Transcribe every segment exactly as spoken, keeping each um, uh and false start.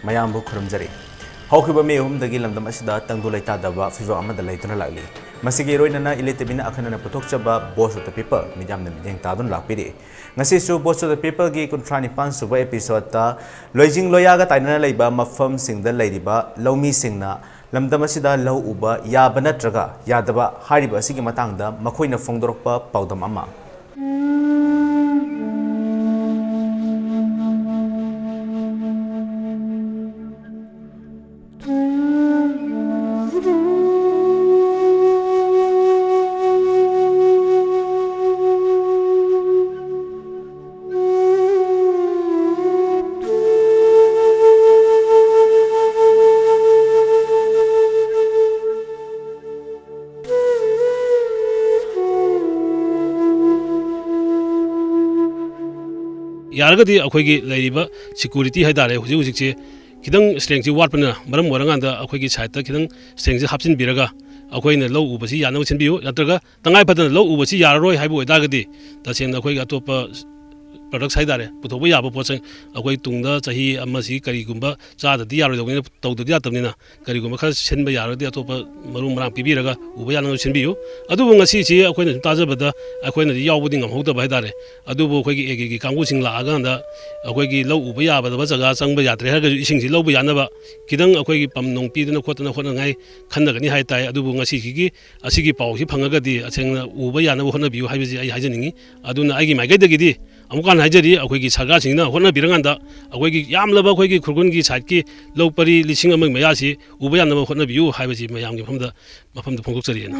ꯃꯌꯥꯝꯕꯨ ꯈꯨꯔꯨꯝꯖꯔꯤ꯫ ꯍꯧꯈꯤꯕ ꯃꯦ ꯑꯍꯨꯝꯗꯒꯤ ꯂꯝꯗꯝ ꯑꯁꯤꯗ ꯇꯪꯗꯨ ꯂꯩꯇꯥꯗꯕ ꯐꯤꯕꯝ ꯑꯃꯗ ꯂꯩꯗꯨꯅ ꯂꯥꯛꯂꯤ꯫ ꯃꯁꯤꯒꯤ ꯏꯔꯣꯏꯅꯅ ꯏꯂꯦꯇꯕꯤꯅ ꯑꯈꯟꯅꯅ ꯄꯨꯊꯣꯛꯆꯕ Voice of the People ꯃꯤꯌꯥꯝꯅ ꯃꯤꯠꯌꯦꯡ ꯇꯥꯗꯨꯅ ꯂꯥꯛꯄꯤꯔꯤ꯫ ꯉꯁꯤꯁꯨ Voice of the Peopleꯒꯤ ꯀꯨꯟꯊ꯭ꯔꯥ ꯅꯤꯄꯥꯟ ꯁꯨꯕ episodeꯇ ꯂꯣꯏꯖꯤꯡ ꯂꯣꯌꯥꯒ ꯇꯥꯏꯅꯅ ꯂꯩꯕ ꯃꯐꯝꯁꯤꯡꯗ ꯂꯩꯔꯤꯕ ꯂꯧꯃꯤꯁꯤꯡꯅ ꯂꯝꯗꯝ ꯑꯁꯤꯗ ꯂꯧ ꯎꯕ ꯌꯥꯕ ꯅꯠꯇ꯭ꯔꯒ ꯌꯥꯗꯕ ꯍꯥꯏꯔꯤꯕ ꯑꯁꯤꯒꯤ ꯃꯇꯥꯡꯗ ꯃꯈꯣꯏꯅ ꯐꯣꯡꯗꯣꯔꯛꯄ ꯄꯥꯎꯗꯝ ꯑꯃ꯫ ꯌꯥꯔꯒꯗꯤ ꯑꯩꯈꯣꯏꯒꯤ ꯂꯩꯔꯤꯕ security ꯍꯥꯏ ꯇꯥꯔꯦ, ꯍꯧꯖꯤꯛ ꯍꯧꯖꯤꯛꯁꯦ ꯈꯤꯇꯪ strengthꯁꯤ ꯋꯥꯠꯄꯅ ꯃꯔꯝ ꯑꯣꯏꯔꯀꯥꯟꯗ ꯑꯩꯈꯣꯏꯒꯤ sideꯇ ꯈꯤꯇꯪ strengthꯁꯤ ꯍꯥꯞꯆꯤꯟꯕꯤꯔꯒ ꯑꯩꯈꯣꯏꯅ ꯂꯧ ꯎꯕꯁꯤ ꯌꯥꯅꯕ ꯁꯤꯟꯕꯤꯌꯨ꯫ ꯅꯠꯇ꯭ꯔꯒ ꯇꯉꯥꯏ ꯐꯗꯅ ꯂꯧ ꯎꯕꯁꯤ ꯌꯥꯔꯔꯣꯏ ꯍꯥꯏꯕ ꯑꯣꯏꯇꯥꯔꯒꯗꯤ ꯇꯁꯦꯡꯅ ꯑꯩꯈꯣꯏꯒꯤ ꯑꯇꯣꯞꯄ products ꯍꯥꯏ ꯇꯥꯔꯦ, ꯄꯨꯊꯣꯛꯄ ꯌꯥꯕ ꯄꯣꯠꯁꯛ ꯑꯩꯈꯣꯏ ꯇꯨꯡꯗ ꯆꯍꯤ ꯑꯃꯁꯤ ꯀꯔꯤꯒꯨꯝꯕ ꯆꯥꯗꯗꯤ ꯌꯥꯔꯣꯏꯗꯧꯅꯤꯅ, ꯇꯧꯗꯗꯤ ꯌꯥꯗꯕꯅꯤꯅ, ꯀꯔꯤꯒꯨꯝꯕ ꯈꯔ ꯁꯤꯟꯕ ꯌꯥꯔꯒꯗꯤ ꯑꯇꯣꯞꯄ ꯃꯔꯨ ꯃꯔꯥꯡ ꯄꯤꯕꯤꯔꯒ ꯎꯕ ꯌꯥꯅꯕ ꯁꯤꯟꯕꯤꯌꯨ꯫ ꯑꯗꯨꯕꯨ ꯉꯁꯤꯁꯤ ꯑꯩꯈꯣꯏꯅ ꯁꯨꯝ ꯇꯥꯖꯕꯗ ꯑꯩꯈꯣꯏꯅꯗꯤ ꯌꯥꯎꯕꯗꯤ ꯉꯝꯍꯧꯗꯕ ꯍꯥꯏ ꯇꯥꯔꯦ꯫ ꯑꯗꯨꯕꯨ ꯑꯩꯈꯣꯏꯒꯤ ꯑꯦꯒ꯭ꯔꯤꯒꯤ ꯀꯥꯡꯕꯨꯁꯤꯡ ꯂꯥꯛꯑꯀꯥꯟꯗ ꯑꯩꯈꯣꯏꯒꯤ ꯂꯧ ꯎꯕ ꯌꯥꯗꯕ ꯖꯒꯥ ꯆꯪꯕ ꯌꯥꯗ꯭ꯔꯦ ꯍꯥꯏꯔꯒꯁꯨ ꯏꯁꯤꯡꯁꯤ ꯂꯧꯕ ꯌꯥꯅꯕ ꯈꯤꯇꯪ ꯑꯩꯈꯣꯏꯒꯤ pump ꯅꯨꯡ ꯄꯤꯗꯅ ꯈꯣꯠꯇꯅ ꯍꯣꯠꯅꯉꯥꯏ ꯈꯟꯅꯒꯅꯤ ꯍꯥꯏ ꯇꯥꯏ꯫ ꯑꯗꯨꯕꯨ ꯉꯁꯤꯁꯤꯒꯤ ꯑꯁꯤꯒꯤ ꯄꯥꯎꯁꯤ ꯐꯪꯉꯒꯗꯤ ꯇꯁꯦꯡꯅ ꯎꯕ ꯌꯥꯅꯕ ꯍꯣꯠꯅꯕꯤꯌꯨ ꯍꯥꯏꯕꯁꯤ ꯑꯩ ꯍꯥꯏꯖꯅꯤꯡꯉꯤ꯫ ꯑꯗꯨꯅ ꯑꯩꯒꯤ ꯃꯥꯏꯀꯩꯗꯒꯤꯗꯤ ꯑꯃꯨꯛꯀ ꯍꯟꯅ ꯍꯥꯏꯖꯔꯤ, ꯑꯩꯈꯣꯏꯒꯤ ꯁꯔꯀꯥꯔꯁꯤꯡꯅ ꯍꯣꯠꯅꯕꯤꯔꯀꯥꯟꯗ ꯑꯩꯈꯣꯏꯒꯤ ꯌꯥꯝꯂꯕ ꯑꯩꯈꯣꯏꯒꯤ ꯈꯨꯔꯈꯨꯜꯒꯤ sideꯀꯤ ꯂꯧ ꯄꯔꯤ ꯂꯤꯁꯤꯡ ꯑꯃꯒꯤ ꯃꯌꯥꯁꯤ ꯎꯕ ꯌꯥꯅꯕ ꯍꯣꯠꯅꯕꯤꯌꯨ ꯍꯥꯏꯕꯁꯤ ꯃꯌꯥꯝꯒꯤ ꯃꯐꯝꯗ, ꯃꯐꯝꯗ ꯐꯣꯡꯗꯣꯛꯆꯔꯤ ꯑꯩꯅ꯫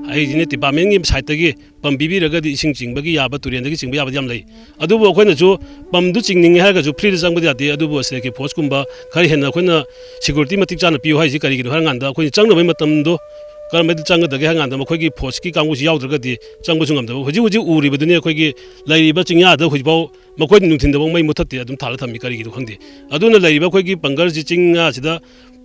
ꯑꯩꯁꯤꯅ ꯗꯤꯄꯥꯔꯠꯃꯦꯟꯒꯤ ꯁꯥꯏꯠꯇꯒꯤ ꯄꯝ ꯄꯤꯕꯤꯔꯒꯗꯤ ꯏꯁꯤꯡ ꯆꯤꯡꯕꯒꯤ ꯌꯥꯕ, ꯇꯨꯔꯦꯟꯗꯒꯤ ꯆꯤꯡꯕ ꯌꯥꯕꯗꯤ ꯌꯥꯝ ꯂꯩ꯫ ꯑꯗꯨꯕꯨ ꯑꯩꯈꯣꯏꯅꯁꯨ ꯄꯝꯗꯨ ꯆꯤꯡꯅꯤꯡꯉꯦ ꯍꯥꯏꯔꯒꯁꯨ ꯐ꯭ꯔꯤꯗ ꯆꯪꯕꯗꯤ ꯌꯥꯗꯦ꯫ ꯑꯗꯨꯕꯨ ꯁꯦꯜꯐ ꯍꯦꯜꯞꯀꯤ ꯐꯣꯔꯁꯀꯨꯝꯕ ꯈꯔ ꯍꯦꯟꯅ ꯑꯩꯈꯣꯏꯅ ꯁꯦꯀ꯭ꯌꯨꯔꯤꯇꯤ ꯃꯇꯤꯛ ꯆꯥꯅ ꯄꯤꯌꯨ ꯍꯥꯏꯁꯤ ꯀꯔꯤꯒꯤꯅꯣ ꯍꯥꯏꯔꯀꯥꯟꯗ, ꯑꯩꯈꯣꯏꯅ ꯆꯪꯅꯕꯒꯤ ꯃꯇꯝꯗꯣ ꯀꯔꯝꯕꯗ ꯆꯪꯒꯗꯒꯦ ꯍꯥꯏꯔꯀꯥꯟꯗ, ꯃꯈꯣꯏꯒꯤ ꯐꯣꯔꯁꯀꯤ ꯀꯥꯡꯕꯨꯁꯤ ꯌꯥꯎꯗ꯭ꯔꯒꯗꯤ ꯆꯪꯕꯁꯨ ꯉꯝꯗꯕ꯫ ꯍꯧꯖꯤꯛ ꯍꯧꯖꯤꯛ ꯎꯔꯤꯕꯗꯨꯅꯤ ꯑꯩꯈꯣꯏꯒꯤ ꯂꯩꯔꯤꯕ ꯆꯤꯡꯌꯥꯗ ꯍꯧꯖꯤꯛꯐꯥꯎ ꯃꯈꯣꯏꯅ ꯅꯨꯡꯊꯤꯟꯗꯐꯥꯎ ꯃꯩ ꯃꯨꯊꯠꯇꯦ, ꯑꯗꯨꯝ ꯊꯥꯜꯂ ꯊꯝꯃꯤ꯫ ꯀꯔꯤꯒꯤꯅꯣ ꯈꯪꯗꯦ꯫ ꯑꯗꯨꯅ ꯂꯩꯔꯤꯕ ꯑꯩꯈꯣꯏꯒꯤ ꯕꯪꯀꯔꯁꯤ, ꯆꯤꯡ ꯉꯥꯁꯤꯗ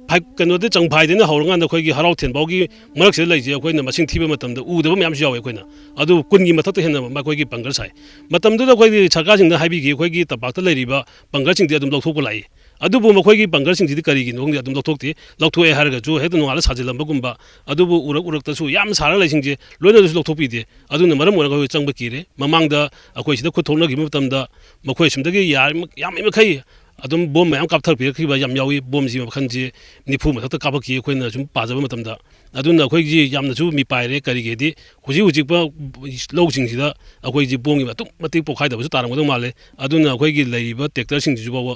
ꯐꯥꯏ-, ꯀꯩꯅꯣꯗꯤ ꯆꯪꯐꯥꯏꯗꯩꯅ ꯍꯧꯔꯀꯥꯟꯗ ꯑꯩꯈꯣꯏꯒꯤ ꯍꯔꯥꯎ ꯊꯦꯟꯐꯥꯎꯒꯤ ꯃꯔꯛꯁꯤꯗ ꯂꯩꯁꯦ, ꯑꯩꯈꯣꯏꯅ ꯃꯁꯤꯡ ꯊꯤꯕ ꯃꯇꯝꯗ ꯎꯗꯕ ꯃꯌꯥꯝꯁꯨ ꯌꯥꯎꯋꯦ꯫ ꯑꯩꯈꯣꯏꯅ ꯑꯗꯨ ꯀꯨꯟꯒꯤ ꯃꯊꯛꯇ ꯍꯦꯟꯅ ꯃꯈꯣꯏꯒꯤ ꯕꯪꯀꯔ ꯁꯥꯏ꯫ ꯃꯇꯝꯗꯨꯗ ꯑꯩꯈꯣꯏꯒꯤ ꯁꯔꯀꯥꯔꯁꯤꯡꯗ ꯍꯥꯏꯕꯤꯈꯤ, ꯑꯩꯈꯣꯏꯒꯤ ꯇꯝꯄꯥꯛꯇ ꯂꯩꯔꯤꯕ ꯕꯪꯀꯔꯁꯤꯡꯗꯤ ꯑꯗꯨꯝ ꯂꯧꯊꯣꯛꯄ ꯂꯥꯛꯏ꯫ ꯑꯗꯨꯕꯨ ꯃꯈꯣꯏꯒꯤ ꯕꯪꯀꯔꯁꯤꯡꯁꯤꯗꯤ ꯀꯔꯤꯒꯤꯅꯣ ꯈꯪꯗꯦ, ꯑꯗꯨꯝ ꯂꯧꯊꯣꯛꯇꯦ꯫ ꯂꯧꯊꯣꯛꯑꯦ ꯍꯥꯏꯔꯒꯁꯨ ꯍꯦꯛꯇ ꯅꯣꯡꯉꯥꯜꯂ ꯁꯥꯖꯤꯜꯂꯝꯕꯒꯨꯝꯕ, ꯑꯗꯨꯕꯨ ꯎꯔꯛ ꯎꯔꯛꯇꯁꯨ ꯌꯥꯝ ꯁꯥꯔꯒ ꯂꯩꯁꯤꯡꯁꯦ ꯂꯣꯏꯅ ꯑꯗꯨꯁꯨ ꯂꯧꯊꯣꯛꯄꯤꯗꯦ꯫ ꯑꯗꯨꯅ ꯃꯔꯝ ꯑꯣꯏꯔꯒ ꯑꯩꯈꯣꯏ ꯆꯪꯕ ꯀꯤꯔꯦ꯫ ꯃꯃꯥꯡꯗ ꯑꯩꯈꯣꯏ ꯁꯤꯗ ꯈꯨꯠ ꯊꯣꯛꯅꯈꯤꯕ ꯃꯇꯝꯗ ꯃꯈꯣꯏ ꯑꯁꯨꯝꯗꯒꯤ ꯌꯥꯔꯤ-, ꯌꯥꯝꯃꯤꯃꯈꯩ ꯑꯗꯨꯝ ꯕꯣꯝ ꯃꯌꯥꯝ ꯀꯥꯞꯊꯔꯛꯄꯤꯔꯛꯈꯤꯕ ꯌꯥꯝ ꯌꯥꯎꯏ꯫ ꯕꯣꯝꯁꯤ ꯃꯈꯜꯁꯤ ꯅꯤꯐꯨ ꯃꯊꯛꯇ ꯀꯥꯞꯄꯛꯈꯤ ꯑꯩꯈꯣꯏꯅ ꯁꯨꯝ ꯄꯥꯖꯕ ꯃꯇꯝꯗ꯫ ꯑꯗꯨꯅ ꯑꯩꯈꯣꯏꯒꯤ ꯌꯥꯝꯅꯁꯨ ꯃꯤꯄꯥꯏꯔꯦ꯫ ꯀꯔꯤꯒꯤꯗꯤ ꯍꯧꯖꯤꯛ ꯍꯧꯖꯤꯛꯄ ꯂꯧꯁꯤꯡꯁꯤꯗ ꯑꯩꯈꯣꯏꯁꯤ ꯕꯣꯝꯒꯤ ꯑꯗꯨꯛ ꯃꯇꯤꯛ ꯄꯣꯛꯈꯥꯏꯗꯕꯁꯨ ꯇꯥꯔꯝꯒꯗꯧ ꯃꯥꯜꯂꯦ꯫ ꯑꯗꯨꯅ ꯑꯩꯈꯣꯏꯒꯤ ꯂꯩꯔꯤꯕ ꯇ꯭ꯔꯦꯛꯇꯔꯁꯤꯡꯁꯤꯁꯨ ꯐꯥꯎꯕ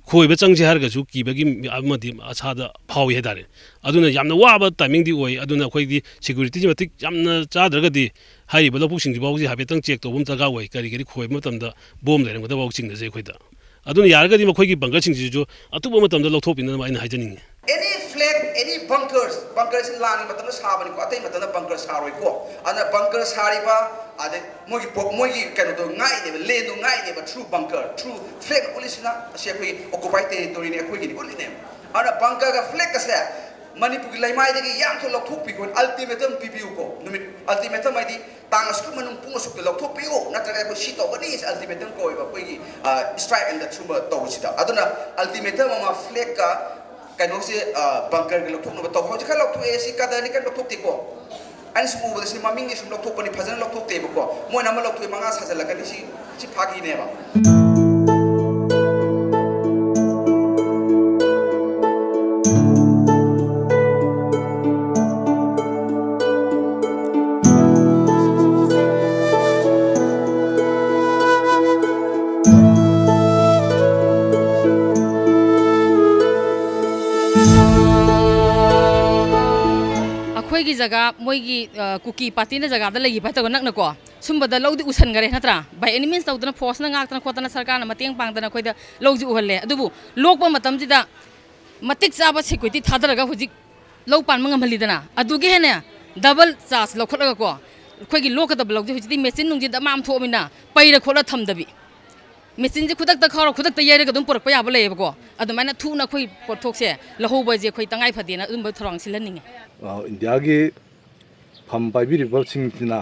ꯈꯣꯏꯕ ꯆꯪꯁꯦ ꯍꯥꯏꯔꯒꯁꯨ ꯀꯤꯕꯒꯤ ꯑꯃꯗꯤ ꯑꯁꯥꯗ ꯐꯥꯎꯏ ꯍꯥꯏꯇꯥꯔꯦ꯫ ꯑꯗꯨꯅ ꯌꯥꯝꯅ ꯋꯥꯕ ꯇꯥꯏꯃꯤꯡꯗꯤ ꯑꯣꯏ꯫ ꯑꯗꯨꯅ ꯑꯩꯈꯣꯏꯗꯤ ꯁꯦꯀ꯭ꯌꯨꯔꯤꯇꯤꯁꯤ ꯃꯇꯤꯛ ꯌꯥꯝꯅ ꯆꯥꯗ꯭ꯔꯒꯗꯤ ꯍꯥꯏꯔꯤꯕ ꯂꯧꯕꯨꯛꯁꯤꯡꯁꯤ ꯐꯥꯎꯕꯁꯤ ꯍꯥꯏꯐꯦꯠꯇꯪ ꯆꯦꯛ ꯇꯧꯕ ꯑꯃ ꯗꯔꯀꯥꯔ ꯑꯣꯏ꯫ ꯀꯔꯤ ꯀꯔꯤ ꯈꯣꯏꯕ ꯃꯇꯝꯗ ꯕꯣꯝ ꯂꯩꯔꯝꯒꯗꯕ ꯆꯤꯡꯅꯖꯩ ꯑꯩꯈꯣꯏꯗ꯫ ꯑꯗꯨꯅ ꯌꯥꯔꯒꯗꯤ ꯃꯈꯣꯏꯒꯤ ꯕꯪꯀꯔꯁꯤꯡꯁꯤꯁꯨ ꯑꯊꯨꯕ ꯃꯇꯝꯗ ꯂꯧꯊꯣꯛꯄꯤꯅꯕ ꯑꯩꯅ ꯍꯥꯏꯖꯅꯤꯡꯉꯤ꯫ Any flag, any bunkers, ꯕꯪꯀꯔꯁꯤ ꯂꯥꯟꯒꯤ ꯃꯇꯝꯗ ꯁꯥꯕꯅꯤꯀꯣ, ꯑꯇꯩ ꯃꯇꯝꯗ ꯕꯪꯀꯔ ꯁꯥꯔꯣꯏꯀꯣ꯫ ꯑꯗꯨꯅ ꯕꯪꯀꯔ ꯁꯥꯔꯤꯕ, ꯑꯗꯩ ꯃꯣꯏꯒꯤ ꯄꯣ-, ꯃꯣꯏꯒꯤ ꯀꯩꯅꯣꯗꯣ ꯉꯥꯛꯏꯅꯦꯕ, ꯂꯦꯟꯗꯣ ꯉꯥꯛꯏꯅꯦꯕ through bunker, through flag ꯎꯠꯂꯤꯁꯤꯅ ꯑꯁꯤ ꯑꯩꯈꯣꯏꯒꯤ occupied territoryꯅꯤ, ꯑꯩꯈꯣꯏꯒꯤꯅꯤ ꯎꯠꯂꯤꯅꯦꯕ꯫ ꯑꯗꯨꯅ ꯕꯪꯀꯔꯒ ꯐ꯭ꯂꯦꯒꯀꯁꯦ ꯃꯅꯤꯄꯨꯔꯒꯤ ꯂꯩꯃꯥꯏꯗꯒꯤ ꯌꯥꯝ ꯊꯨꯅ ꯂꯧꯊꯣꯛꯄꯤꯈꯣ, ultimatum ꯄꯤꯕꯤꯌꯨꯀꯣ꯫ ꯅꯨꯃꯤꯠ, ultimatum ꯍꯥꯏꯗꯤ ꯇꯥꯡ ꯑꯁꯨꯛꯀꯤ ꯃꯅꯨꯡ ꯄꯨꯡ ꯑꯁꯨꯛꯇ ꯂꯧꯊꯣꯛꯄꯤꯌꯨ, ꯅꯠꯇ꯭ꯔꯒ ꯑꯩꯈꯣꯏ ꯁꯤ ꯇꯧꯒꯅꯤ, ultimatum ꯀꯧꯋꯦꯕ ꯑꯩꯈꯣꯏꯒꯤ, ꯑ, strike and ꯁꯨꯝꯕ ꯇꯧꯕꯁꯤꯗ꯫ ꯑꯗꯨꯅ ultimatum ꯑꯃ ꯐ꯭ꯂꯦꯒꯀ ꯀꯩꯅꯣꯁꯦ, ꯑ, ꯕꯪꯀꯔꯒ ꯂꯧꯊꯣꯛꯅꯕ ꯇꯧ꯫ ꯍꯧꯖꯤꯛ ꯈꯔ ꯂꯧꯊꯣꯛꯑꯦ, ꯁꯤ ꯀꯗꯔꯅꯤ, ꯀꯔꯤꯝ ꯂꯧꯊꯣꯛꯇꯦꯀꯣ꯫ ꯑꯩꯅ ꯁꯨꯝ ꯎꯕꯗ ꯁꯤ ꯃꯃꯤꯡꯒꯤ ꯁꯨꯝ ꯂꯧꯊꯣꯛꯄꯅꯤ, ꯐꯖꯅ ꯂꯧꯊꯣꯛꯇꯦꯕꯀꯣ꯫ ꯃꯣꯏꯅ ꯑꯃ ꯂꯧꯊꯣꯛꯑꯦ, ꯃꯉꯥ ꯁꯥꯖꯤꯜꯂꯛꯀꯅꯤ, ꯁꯤ, ꯁꯤ ꯐꯥꯒꯤꯅꯦꯕ꯫ ꯑꯩꯈꯣꯏꯒꯤ ꯖꯒꯥ, ꯃꯣꯏꯒꯤ, ꯑ, ꯀꯨꯀꯤ ꯄꯥꯔꯇꯤꯅ ꯖꯒꯥꯗ ꯂꯩꯈꯤꯕ ꯍꯥꯏꯇꯥꯔꯦꯀꯣ, ꯅꯛꯅꯀꯣ, ꯁꯨꯝꯕꯗ ꯂꯧꯗꯤ ꯎꯁꯟꯈꯔꯦ ꯅꯠꯇ꯭ꯔꯥ? By any means ꯇꯧꯗꯅ, force ꯅ ꯉꯥꯛꯇꯅ ꯈꯣꯠꯇꯅ, ꯁꯔꯀꯥꯔꯅ ꯃꯇꯦꯡ ꯄꯥꯡꯗꯅ ꯑꯩꯈꯣꯏꯗ ꯂꯧꯁꯤ ꯎꯍꯜꯂꯦ꯫ ꯑꯗꯨꯕꯨ ꯂꯣꯛꯄ ꯃꯇꯝꯁꯤꯗ ꯃꯇꯤꯛ ꯆꯥꯕ security ꯊꯥꯗꯔꯒ ꯍꯧꯖꯤꯛ ꯂꯧ ꯄꯥꯟꯕ ꯉꯝꯍꯜꯂꯤꯗꯅ, ꯑꯗꯨꯒꯤ ꯍꯦꯟꯅ double charge ꯂꯧꯈꯠꯂꯒꯀꯣ, ꯑꯩꯈꯣꯏꯒꯤ ꯂꯣꯛꯀꯗꯕ ꯂꯧꯁꯦ ꯍꯧꯖꯤꯛꯇꯤ ꯃꯦꯆꯤꯟ ꯅꯨꯡꯆꯤꯟ ꯗꯃꯥꯝ ꯊꯣꯛꯑꯃꯤꯅ ꯄꯩꯔ ꯈꯣꯠꯂ ꯊꯝꯗꯕꯤ, ꯃꯦꯆꯤꯟꯁꯦ ꯈꯨꯗꯛꯇ ꯈꯥꯎꯔ ꯈꯨꯗꯛꯇ ꯌꯩꯔꯒ ꯑꯗꯨꯝ ꯄꯨꯔꯛꯄ ꯌꯥꯕ ꯂꯩꯌꯦꯕꯀꯣ꯫ ꯑꯗꯨꯃꯥꯏꯅ ꯊꯨꯅ ꯑꯩꯈꯣꯏ ꯄꯣꯠꯊꯣꯛꯁꯦ ꯂꯧꯍꯧꯕꯁꯦ ꯑꯩꯈꯣꯏ ꯇꯉꯥꯏ ꯐꯗꯦꯅ ꯑꯗꯨꯝꯕ ꯊꯧꯔꯥꯡ ꯁꯤꯜꯍꯟꯅꯤꯡꯉꯤ꯫ ꯑ, ꯏꯟꯗꯤꯌꯥꯒꯤ ꯐꯝ ꯄꯥꯏꯕꯤꯔꯤꯕꯁꯤꯡꯁꯤꯅ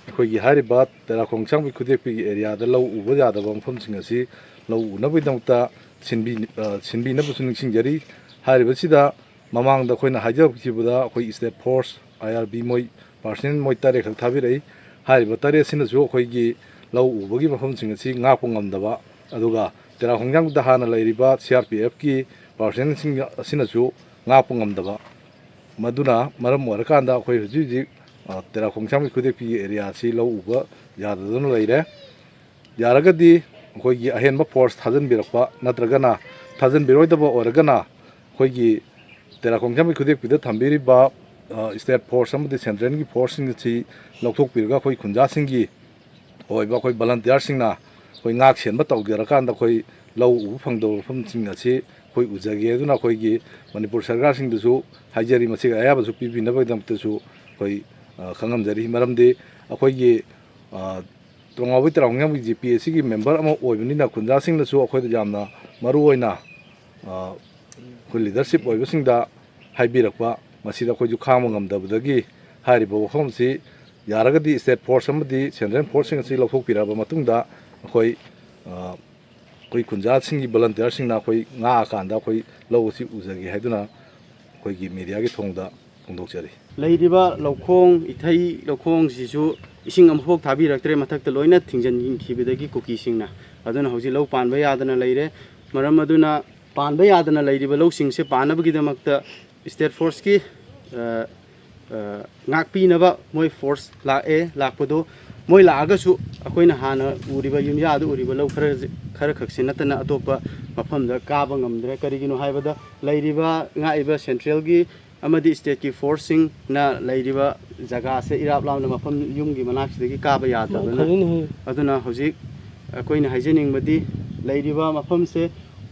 ꯑꯩꯈꯣꯏꯒꯤ ꯍꯥꯏꯔꯤꯕ ꯇꯦꯔꯥꯈꯣꯡ ꯆꯥꯝꯕꯤ ꯈꯨꯗꯦꯛꯄꯤꯒꯤ area ꯗ ꯂꯧ ꯎꯕ ꯌꯥꯗꯕ ꯃꯐꯝꯁꯤꯡ ꯑꯁꯤ ꯂꯧ ꯎꯅꯕꯒꯤꯗꯃꯛꯇ ꯁꯤꯟꯕꯤ-, ꯑ, ꯁꯤꯟꯕꯤꯅꯕꯁꯨ ꯅꯤꯡꯁꯤꯡꯖꯔꯤ꯫ ꯍꯥꯏꯔꯤꯕꯁꯤꯗ ꯃꯃꯥꯡꯗ ꯑꯩꯈꯣꯏꯅ ꯍꯥꯏꯖꯈꯤꯕꯗ ꯑꯩꯈꯣꯏ state force, I R B ꯃꯣꯏ personnel ꯃꯣꯏ ꯇꯔꯦꯠ ꯈꯛ ꯊꯥꯕꯤꯔꯛꯏ꯫ ꯍꯥꯏꯔꯤꯕ ꯇꯔꯦꯠꯁꯤꯅꯁꯨ ꯑꯩꯈꯣꯏꯒꯤ ꯂꯧ ꯎꯕꯒꯤ ꯃꯐꯝꯁꯤꯡ ꯑꯁꯤ ꯉꯥꯛꯄ ꯉꯝꯗꯕ, ꯑꯗꯨꯒ ꯇꯦꯔꯥꯈꯣꯡ ꯆꯥꯝꯕꯤꯗ ꯍꯥꯟꯅ ꯂꯩꯔꯤꯕ C R P F ꯀꯤ personnel ꯁꯤꯡ ꯑꯁꯤꯅꯁꯨ ꯉꯥꯛꯄ ꯉꯝꯗꯕ, ꯃꯗꯨꯅ ꯃꯔꯝ ꯑꯣꯏꯔꯀꯥꯟꯗ ꯑꯩꯈꯣꯏ ꯍꯧꯖꯤꯛ ꯍꯧꯖꯤꯛ, ꯑ, ꯇꯦꯔꯥꯈꯣꯡ ꯆꯥꯝꯕꯤ ꯈꯨꯗꯦꯛꯄꯤꯒꯤ area ꯑꯁꯤ ꯂꯧ ꯎꯕ ꯌꯥꯗꯗꯨꯅ ꯂꯩꯔꯦ꯫ ꯌꯥꯔꯒꯗꯤ ꯑꯩꯈꯣꯏꯒꯤ ꯑꯍꯦꯟꯕ force ꯊꯥꯖꯤꯟꯕꯤꯔꯛꯄ ꯅꯠꯇ꯭ꯔꯒꯅ ꯊꯥꯖꯤꯟꯕꯤꯔꯣꯏꯗꯕ ꯑꯣꯏꯔꯒꯅ ꯑꯩꯈꯣꯏꯒꯤ ꯇꯦꯔꯥꯈꯣꯡ ꯆꯥꯝꯕꯤ ꯈꯨꯗꯦꯛꯄꯤꯗ ꯊꯝꯕꯤꯔꯤꯕ, ꯑ, state force ꯑꯃꯗꯤ central ꯒꯤ force ꯁꯤꯡ ꯑꯁꯤ ꯂꯧꯊꯣꯛꯄꯤꯔꯒ ꯑꯩꯈꯣꯏ ꯈꯨꯟꯖꯥꯁꯤꯡꯒꯤ ꯑꯣꯏꯕ ꯑꯩꯈꯣꯏ volunteer ꯁꯤꯡꯅ ꯑꯩꯈꯣꯏ ꯉꯥꯛ ꯁꯦꯟꯕ ꯇꯧꯖꯔꯀꯥꯟꯗ ꯑꯩꯈꯣꯏ ꯂꯧ ꯎꯕ ꯐꯪꯗꯕ ꯃꯐꯝꯁꯤꯡ ꯑꯁꯤ ꯑꯩꯈꯣꯏ ꯎꯖꯒꯦ꯫ ꯑꯗꯨꯅ ꯑꯩꯈꯣꯏꯒꯤ ꯃꯅꯤꯄꯨꯔ ꯁꯔꯀꯥꯔꯁꯤꯡꯗꯁꯨ ꯍꯥꯏꯖꯔꯤ, ꯃꯁꯤꯒꯤ ꯑꯌꯥꯕꯁꯨ ꯄꯤꯕꯤꯅꯕꯒꯤꯗꯃꯛꯇꯁꯨ ꯑꯩꯈꯣꯏ, ꯑ, ꯈꯪꯍꯟꯖꯔꯤ꯫ ꯃꯔꯝꯗꯤ ꯑꯩꯈꯣꯏꯒꯤ, ꯑ, ꯇꯣꯉꯥꯎꯕꯩ ꯇꯦꯔꯥꯈꯣꯡ ꯆꯥꯝꯕꯤ G P A C ꯒꯤ member ꯑꯃ ꯑꯣꯏꯕꯅꯤꯅ ꯈꯨꯟꯖꯥꯁꯤꯡꯅꯁꯨ ꯑꯩꯈꯣꯏꯗ ꯌꯥꯝꯅ ꯃꯔꯨ ꯑꯣꯏꯅ, ꯑ, ꯑꯩꯈꯣꯏ leadership ꯑꯣꯏꯕꯁꯤꯡꯗ ꯍꯥꯏꯕꯤꯔꯛꯄ, ꯃꯁꯤꯗ ꯑꯩꯈꯣꯏꯁꯨ ꯈꯥꯡꯕ ꯉꯝꯗꯕꯗꯒꯤ ꯍꯥꯏꯔꯤꯕ ꯋꯥꯐꯝ ꯑꯁꯤ ꯌꯥꯔꯒꯗꯤ state force ꯑꯃꯗꯤ central force ꯁꯤꯡ ꯑꯁꯤ ꯂꯧꯊꯣꯛꯄꯤꯔꯛꯑꯕ ꯃꯇꯨꯡꯗ ꯑꯩꯈꯣꯏ, ꯑ, ꯑꯩꯈꯣꯏ ꯈꯨꯟꯖꯥꯁꯤꯡꯒꯤ volunteer ꯁꯤꯡꯅ ꯑꯩꯈꯣꯏ ꯉꯥꯛꯑꯀꯥꯟꯗ ꯑꯩꯈꯣꯏ ꯂꯧ ꯑꯁꯤ ꯎꯖꯒꯦ ꯍꯥꯏꯗꯨꯅ ꯑꯩꯈꯣꯏꯒꯤ media ꯒꯤ ꯊꯣꯡꯗ ꯐꯣꯡꯗꯣꯛꯆꯔꯤ꯫ ꯂꯩꯔꯤꯕ ꯂꯧꯈꯣꯡ, ꯏꯊꯩ ꯂꯧꯈꯣꯡꯁꯤꯁꯨ ꯏꯁꯤꯡ ꯑꯃꯐꯥꯎ ꯊꯥꯕꯤꯔꯛꯇ꯭ꯔꯦ, ꯃꯊꯛꯇ ꯂꯣꯏꯅ ꯊꯤꯡꯖꯤꯟꯈꯤꯕꯗꯒꯤ ꯀꯨꯀꯤꯁꯤꯡꯅ꯫ ꯑꯗꯨꯅ ꯍꯧꯖꯤꯛ ꯂꯧ ꯄꯥꯟꯕ ꯌꯥꯗꯅ ꯂꯩꯔꯦ꯫ ꯃꯔꯝ ꯑꯗꯨꯅ ꯄꯥꯟꯕ ꯌꯥꯗꯅ ꯂꯩꯔꯤꯕ ꯂꯧꯁꯤꯡꯁꯦ ꯄꯥꯟꯅꯕꯒꯤꯗꯃꯛꯇ state force ꯀꯤ, ꯑ, ꯑ, ꯉꯥꯛꯄꯤꯅꯕ ꯃꯣꯏ force ꯂꯥꯛꯑꯦ꯫ ꯂꯥꯛꯄꯗꯣ ꯃꯣꯏ ꯂꯥꯛꯑꯒꯁꯨ ꯑꯩꯈꯣꯏꯅ ꯍꯥꯟꯅ ꯎꯔꯤꯕ ꯌꯨꯝꯌꯥꯗ ꯎꯔꯤꯕ ꯂꯧ ꯈꯔ, ꯈꯔ ꯈꯛꯁꯤ ꯅꯠꯇꯅ ꯑꯇꯣꯞꯄ ꯃꯐꯝꯗ ꯀꯥꯕ ꯉꯝꯗ꯭ꯔꯦ꯫ ꯀꯔꯤꯒꯤꯅꯣ ꯍꯥꯏꯕꯗ ꯂꯩꯔꯤꯕ ꯉꯥꯛꯏꯕ central ꯒꯤ ꯑꯃꯗꯤ ꯁ꯭ꯇꯦꯠꯀꯤ ꯐꯣꯔꯁꯁꯤꯡꯅ ꯂꯩꯔꯤꯕ ꯖꯒꯥꯁꯦ ꯏꯔꯥꯞ ꯂꯥꯞꯅ ꯃꯐꯝ ꯌꯨꯝꯒꯤ ꯃꯅꯥꯛꯁꯤꯗꯒꯤ ꯀꯥꯕ ꯌꯥꯗ꯭ꯔꯕꯅ꯫ ꯐꯔꯦꯅꯦ, ꯍꯣꯏ꯫ ꯑꯗꯨꯅ ꯍꯧꯖꯤꯛ ꯑꯩꯈꯣꯏꯅ ꯍꯥꯏꯖꯅꯤꯡꯕꯗꯤ ꯂꯩꯔꯤꯕ ꯃꯐꯝꯁꯦ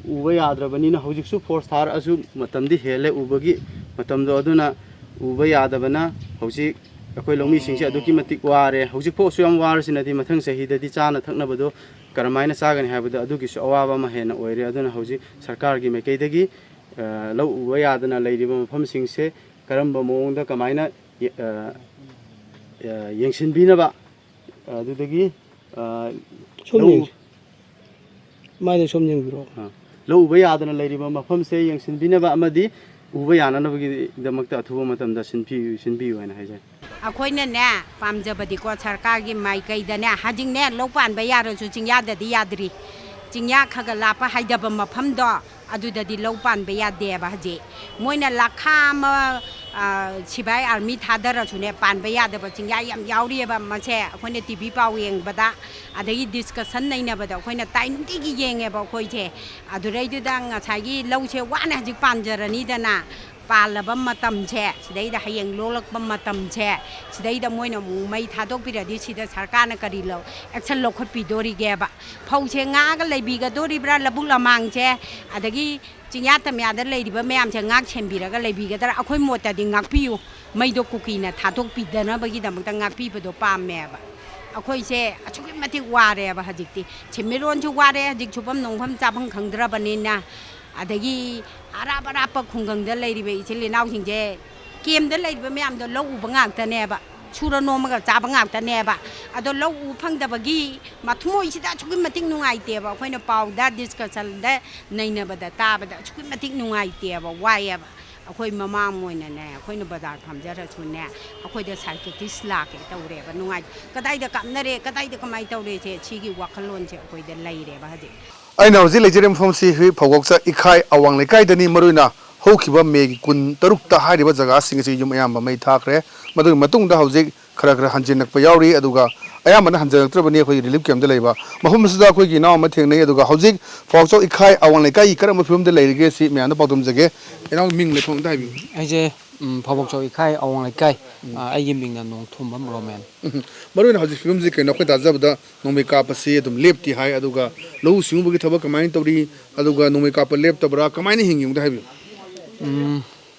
ꯎꯕ ꯌꯥꯗ꯭ꯔꯕꯅꯤꯅ ꯍꯧꯖꯤꯛꯁꯨ ꯐꯣꯔꯁ ꯊꯥꯔꯛꯑꯁꯨ ꯃꯇꯝꯗꯤ ꯍꯦꯜꯂꯦ ꯎꯕꯒꯤ ꯃꯇꯝꯗꯣ꯫ ꯑꯗꯨꯅ ꯎꯕ ꯌꯥꯗꯕꯅ ꯍꯧꯖꯤꯛ ꯑꯩꯈꯣꯏ ꯂꯧꯃꯤꯁꯤꯡꯁꯦ ꯑꯗꯨꯛꯀꯤ ꯃꯇꯤꯛ ꯋꯥꯔꯦ꯫ ꯍꯧꯖꯤꯛꯐꯥꯎꯁꯨ ꯌꯥꯝ ꯋꯥꯔꯁꯤꯅꯗꯤ ꯃꯊꯪ ꯆꯍꯤꯗꯗꯤ ꯆꯥꯅ ꯊꯛꯅꯕꯗꯣ ꯀꯔꯝꯍꯥꯏꯅ ꯆꯥꯒꯅꯤ ꯍꯥꯏꯕꯗ ꯑꯗꯨꯒꯤꯁꯨ ꯑꯋꯥꯕ ꯑꯃ ꯍꯦꯟꯅ ꯑꯣꯏꯔꯦ꯫ ꯑꯗꯨꯅ ꯍꯧꯖꯤꯛ ꯁꯔꯀꯥꯔꯒꯤ ꯃꯥꯏꯀꯩꯗꯒꯤ, ꯑ, ꯂꯧ ꯎꯕ ꯌꯥꯗꯅ ꯂꯩꯔꯤꯕ ꯃꯐꯝꯁꯤꯡꯁꯦ ꯀꯔꯝꯕ ꯃꯑꯣꯡꯗ ꯀꯃꯥꯏꯅ ꯌꯦ-, ꯑ, ꯑ, ꯌꯦꯡꯁꯤꯟꯕꯤꯅꯕ, ꯑꯗꯨꯗꯒꯤ, ꯑ, ꯁꯣꯝ ꯂꯧ ꯌꯦꯡꯁꯤ꯫ ꯃꯥꯏꯗ ꯁꯣꯝ ꯌꯦꯡꯕꯤꯔꯛꯑꯣ꯫ ꯑ, ꯂꯧ ꯎꯕ ꯌꯥꯗꯅ ꯂꯩꯔꯤꯕ ꯃꯐꯝꯁꯦ ꯌꯦꯡꯁꯤꯟꯕꯤꯅꯕ ꯑꯃꯗꯤ ꯎꯕ ꯌꯥꯅꯅꯕꯒꯤꯗꯃꯛꯇ ꯑꯊꯨꯕ ꯃꯇꯝꯗ ꯁꯤꯟꯕꯤꯌꯨ, ꯁꯤꯟꯕꯤꯌꯨ ꯍꯥꯏꯅ ꯍꯥꯏꯖꯔꯤ꯫ ꯑꯩꯈꯣꯏꯅꯅꯦ, ꯄꯥꯝꯖꯕꯗꯤꯀꯣ, ꯁꯔꯀꯥꯔꯒꯤ ꯃꯥꯏꯀꯩꯗꯅꯦ, ꯍꯧꯖꯤꯛꯅꯦ, ꯂꯧ ꯄꯥꯟꯕ ꯌꯥꯔꯁꯨ ꯆꯤꯡꯌꯥꯗꯗꯤ ꯌꯥꯗ꯭ꯔꯤ꯫ ꯆꯤꯡꯌꯥ ꯈꯔ ꯈꯔ ꯂꯥꯞꯄ ꯍꯥꯏꯗꯕ ꯃꯐꯝꯗꯣ, ꯑꯗꯨꯗꯗꯤ ꯂꯧ ꯄꯥꯟꯕ ꯌꯥꯗꯦꯕ ꯍꯧꯖꯤꯛ꯫ ꯃꯣꯏꯅ ꯂꯥꯈꯥ ꯑꯃ, ꯑ, ꯁꯤꯐꯥꯏ ꯑꯥꯔꯃꯤ ꯊꯥꯗꯔꯁꯨꯅꯦ, ꯄꯥꯟꯕ ꯌꯥꯗꯕ ꯆꯤꯡꯌꯥ ꯌꯥꯝ ꯌꯥꯎꯔꯤꯑꯕ꯫ ꯃꯁꯦ ꯑꯩꯈꯣꯏꯅ ꯇꯤ ꯚꯤ ꯄꯥꯎ ꯌꯦꯡꯕꯗ, ꯑꯗꯒꯤ ꯗꯤꯁꯀꯁꯟ ꯅꯩꯅꯕꯗ ꯑꯩꯈꯣꯏꯅ ꯇꯥꯏ, ꯅꯨꯡꯇꯤꯒꯤ ꯌꯦꯡꯉꯦꯕ ꯑꯩꯈꯣꯏꯁꯦ꯫ ꯑꯗꯨꯗꯩꯗꯨꯗ ꯉꯁꯥꯏꯒꯤ ꯂꯧꯁꯦ ꯋꯥꯅ ꯍꯧꯖꯤꯛ ꯄꯥꯟꯖꯔꯅꯤꯗꯅ, ꯄꯥꯜꯂꯕ ꯃꯇꯝꯁꯦ, ꯁꯤꯗꯩꯗ ꯍꯌꯦꯡ ꯂꯣꯛꯂꯛꯄ ꯃꯇꯝꯁꯦ, ꯁꯤꯗꯩꯗ ꯃꯣꯏꯅ ꯑꯃꯨꯛ ꯃꯩ ꯊꯥꯗꯣꯛꯄꯤꯔꯗꯤ ꯁꯤꯗ ꯁꯔꯀꯥꯔꯅ ꯀꯔꯤ ꯂꯧ-, ꯑꯦꯛꯁꯟ ꯂꯧꯈꯠꯄꯤꯗꯣꯔꯤꯒꯦꯕ? ꯐꯧꯁꯦ ꯉꯥꯛꯑꯒ ꯂꯩꯕꯤꯒꯗꯣꯔꯤꯕ꯭ꯔꯥ ꯂꯧꯕꯨꯛ ꯂꯃꯥꯡꯁꯦ? ꯑꯗꯒꯤ ꯆꯤꯡꯌꯥ ꯇꯝꯌꯥꯗ ꯂꯩꯔꯤꯕ ꯃꯌꯥꯝꯁꯦ ꯉꯥꯛ ꯁꯦꯟꯕꯤꯔꯒ ꯂꯩꯕꯤꯒꯗ꯭ꯔꯥ? ꯑꯩꯈꯣꯏ ꯃꯣꯠꯇꯗꯤ ꯉꯥꯛꯄꯤꯌꯨ, ꯃꯩꯗꯣ ꯀꯨꯀꯤꯅ ꯊꯥꯗꯣꯛꯄꯤꯗꯅꯕꯒꯤꯗꯃꯛꯇ ꯉꯥꯛꯄꯤꯕꯗꯣ ꯄꯥꯝꯃꯦꯕ꯫ ꯑꯩꯈꯣꯏꯁꯦ ꯑꯁꯨꯛꯀꯤ ꯃꯇꯤꯛ ꯋꯥꯔꯦꯕ ꯍꯧꯖꯤꯛꯇꯤ, ꯁꯦꯟꯃꯤꯠꯂꯣꯟꯁꯨ ꯋꯥꯔꯦ, ꯍꯧꯖꯤꯛ ꯁꯨꯐꯝ ꯅꯣꯝꯐꯝ ꯆꯥꯐꯝ ꯈꯪꯗ꯭ꯔꯕꯅꯤꯅ꯫ ꯑꯗꯒꯤ ꯑꯔꯥꯞ ꯑꯔꯥꯞꯄ ꯈꯨꯡꯒꯪꯗ ꯂꯩꯔꯤꯕ ꯏꯆꯤꯜ ꯏꯅꯥꯎꯁꯤꯡꯁꯦ, ꯀꯦꯝꯗ ꯂꯩꯔꯤꯕ ꯃꯌꯥꯝꯗꯣ ꯂꯧ ꯎꯕ ꯉꯥꯛꯇꯅꯦꯕ, ꯁꯨꯔ ꯅꯣꯝꯃꯒ ꯆꯥꯕ ꯉꯥꯛꯇꯅꯦꯕ꯫ ꯑꯗꯣ ꯂꯧ ꯎ ꯐꯪꯗꯕꯒꯤ ꯃꯊꯃꯣꯏꯁꯤꯗ ꯑꯁꯨꯛꯀꯤ ꯃꯇꯤꯛ ꯅꯨꯡꯉꯥꯏꯇꯦꯕ꯫ ꯑꯩꯈꯣꯏꯅ ꯄꯥꯎꯗ, ꯗꯤꯁꯀꯁꯟꯗ ꯅꯩꯅꯕꯗ ꯇꯥꯕꯗ ꯑꯁꯨꯛꯀꯤ ꯃꯇꯤꯛ ꯅꯨꯡꯉꯥꯏꯇꯦꯕ, ꯋꯥꯏꯑꯦꯕ꯫ ꯑꯩꯈꯣꯏ ꯃꯃꯥ ꯑꯃ ꯑꯣꯏꯅꯅꯦ, ꯑꯩꯈꯣꯏꯅ ꯕꯖꯥꯔ ꯐꯝꯖꯔꯁꯨꯅꯦ, ꯑꯩꯈꯣꯏꯗ ꯁꯥꯏꯀꯤꯇ꯭ꯔꯤꯁ ꯂꯥꯛꯀꯦ ꯇꯧꯔꯦꯕ꯫ ꯅꯨꯡꯉꯥꯏ-, ꯀꯗꯥꯏꯗ ꯀꯥꯞꯅꯔꯦ, ꯀꯗꯥꯏꯗ ꯀꯃꯥꯏꯅ ꯇꯧꯔꯦꯁꯦ, ꯁꯤꯒꯤ ꯋꯥꯈꯜꯂꯣꯟꯁꯦ ꯑꯩꯈꯣꯏꯗ ꯂꯩꯔꯦꯕ ꯍꯧꯖꯤꯛ꯫ ꯑꯩꯅ ꯍꯧꯖꯤꯛ ꯂꯩꯖꯔꯤꯕ ꯃꯐꯝꯁꯤ ꯍꯧꯖꯤꯛ ꯐꯧꯕꯣꯛꯆ ꯏꯈꯥꯏ ꯑꯋꯥꯡ ꯂꯩꯀꯥꯏꯗꯅꯤ꯫ ꯃꯔꯨꯑꯣꯏꯅ ꯍꯧꯈꯤꯕ ꯃꯦꯒꯤ ꯀꯨꯟ ꯇꯔꯨꯛꯇ ꯍꯥꯏꯔꯤꯕ ꯖꯒꯥꯁꯤꯡ ꯑꯁꯤ ꯌꯨꯝ ꯑꯌꯥꯝꯕ ꯃꯩ ꯊꯥꯈ꯭ꯔꯦ꯫ ꯃꯗꯨꯒꯤ ꯃꯇꯨꯡꯗ ꯍꯧꯖꯤꯛ ꯈꯔ ꯈꯔ ꯍꯟꯖꯤꯜꯂꯛꯄ ꯌꯥꯎꯔꯤ, ꯑꯗꯨꯒ ꯑꯌꯥꯝꯕꯅ ꯍꯟꯖꯔꯛꯇ꯭ꯔꯕꯅꯤ ꯑꯩꯈꯣꯏꯒꯤ relief camp ꯇ ꯂꯩꯕ꯫ ꯃꯐꯝ ꯑꯁꯤꯗ ꯑꯩꯈꯣꯏꯒꯤ ꯏꯅꯥꯎ ꯑꯃ ꯊꯦꯡꯅꯩ꯫ ꯑꯗꯨꯒ ꯍꯧꯖꯤꯛ ꯐꯥꯎꯆꯥꯎ ꯏꯈꯥꯏ ꯑꯋꯥꯡ ꯂꯩꯀꯥꯏꯒꯤ ꯀꯔꯝꯕ ꯐꯤꯕꯝꯗ ꯂꯩꯔꯤꯒꯦ ꯁꯤ ꯃꯌꯥꯝꯗ ꯄꯥꯎꯗꯝꯖꯒꯦ꯫ ꯏꯅꯥꯎ, ꯃꯤꯡ ꯂꯩꯐꯝ ꯑꯝꯇ ꯍꯥꯏꯕꯤꯌꯨ꯫ ꯑꯩꯁꯦ, ꯎꯝ, ꯐꯥꯎꯕꯣꯛꯆꯥꯎ ꯏꯈꯥꯏ ꯑꯋꯥꯡ ꯂꯩꯀꯥꯏ꯫ ꯎꯝ꯫ ꯑ, ꯑꯩꯒꯤ ꯃꯤꯡꯅ ꯅꯣꯡꯊꯣꯝꯕꯝ ꯔꯣꯃꯦꯟ꯫ ꯎꯝ꯫ ꯃꯔꯨꯑꯣꯏꯅ ꯍꯧꯖꯤꯛ ꯐꯤꯕꯝꯁꯤ ꯀꯩꯅꯣ, ꯑꯩꯈꯣꯏ ꯇꯥꯖꯕꯗ ꯅꯣꯡꯃꯩ ꯀꯥꯞꯄꯁꯤ ꯑꯗꯨꯝ ꯂꯦꯞꯇꯦ ꯍꯥꯏ, ꯑꯗꯨꯒ ꯂꯧꯎ ꯁꯤꯡꯎꯕꯒꯤ ꯊꯕꯛ ꯀꯃꯥꯏꯅ ꯇꯧꯔꯤ, ꯑꯗꯨꯒ ꯅꯣꯡꯃꯩ ꯀꯥꯞꯄ ꯂꯦꯞꯇꯕ꯭ꯔꯥ, ꯀꯃꯥꯏꯅ ꯍꯤꯡꯉꯤ ꯑꯝꯇ ꯍꯥꯏꯕꯤꯌꯨ꯫ ꯎꯝ,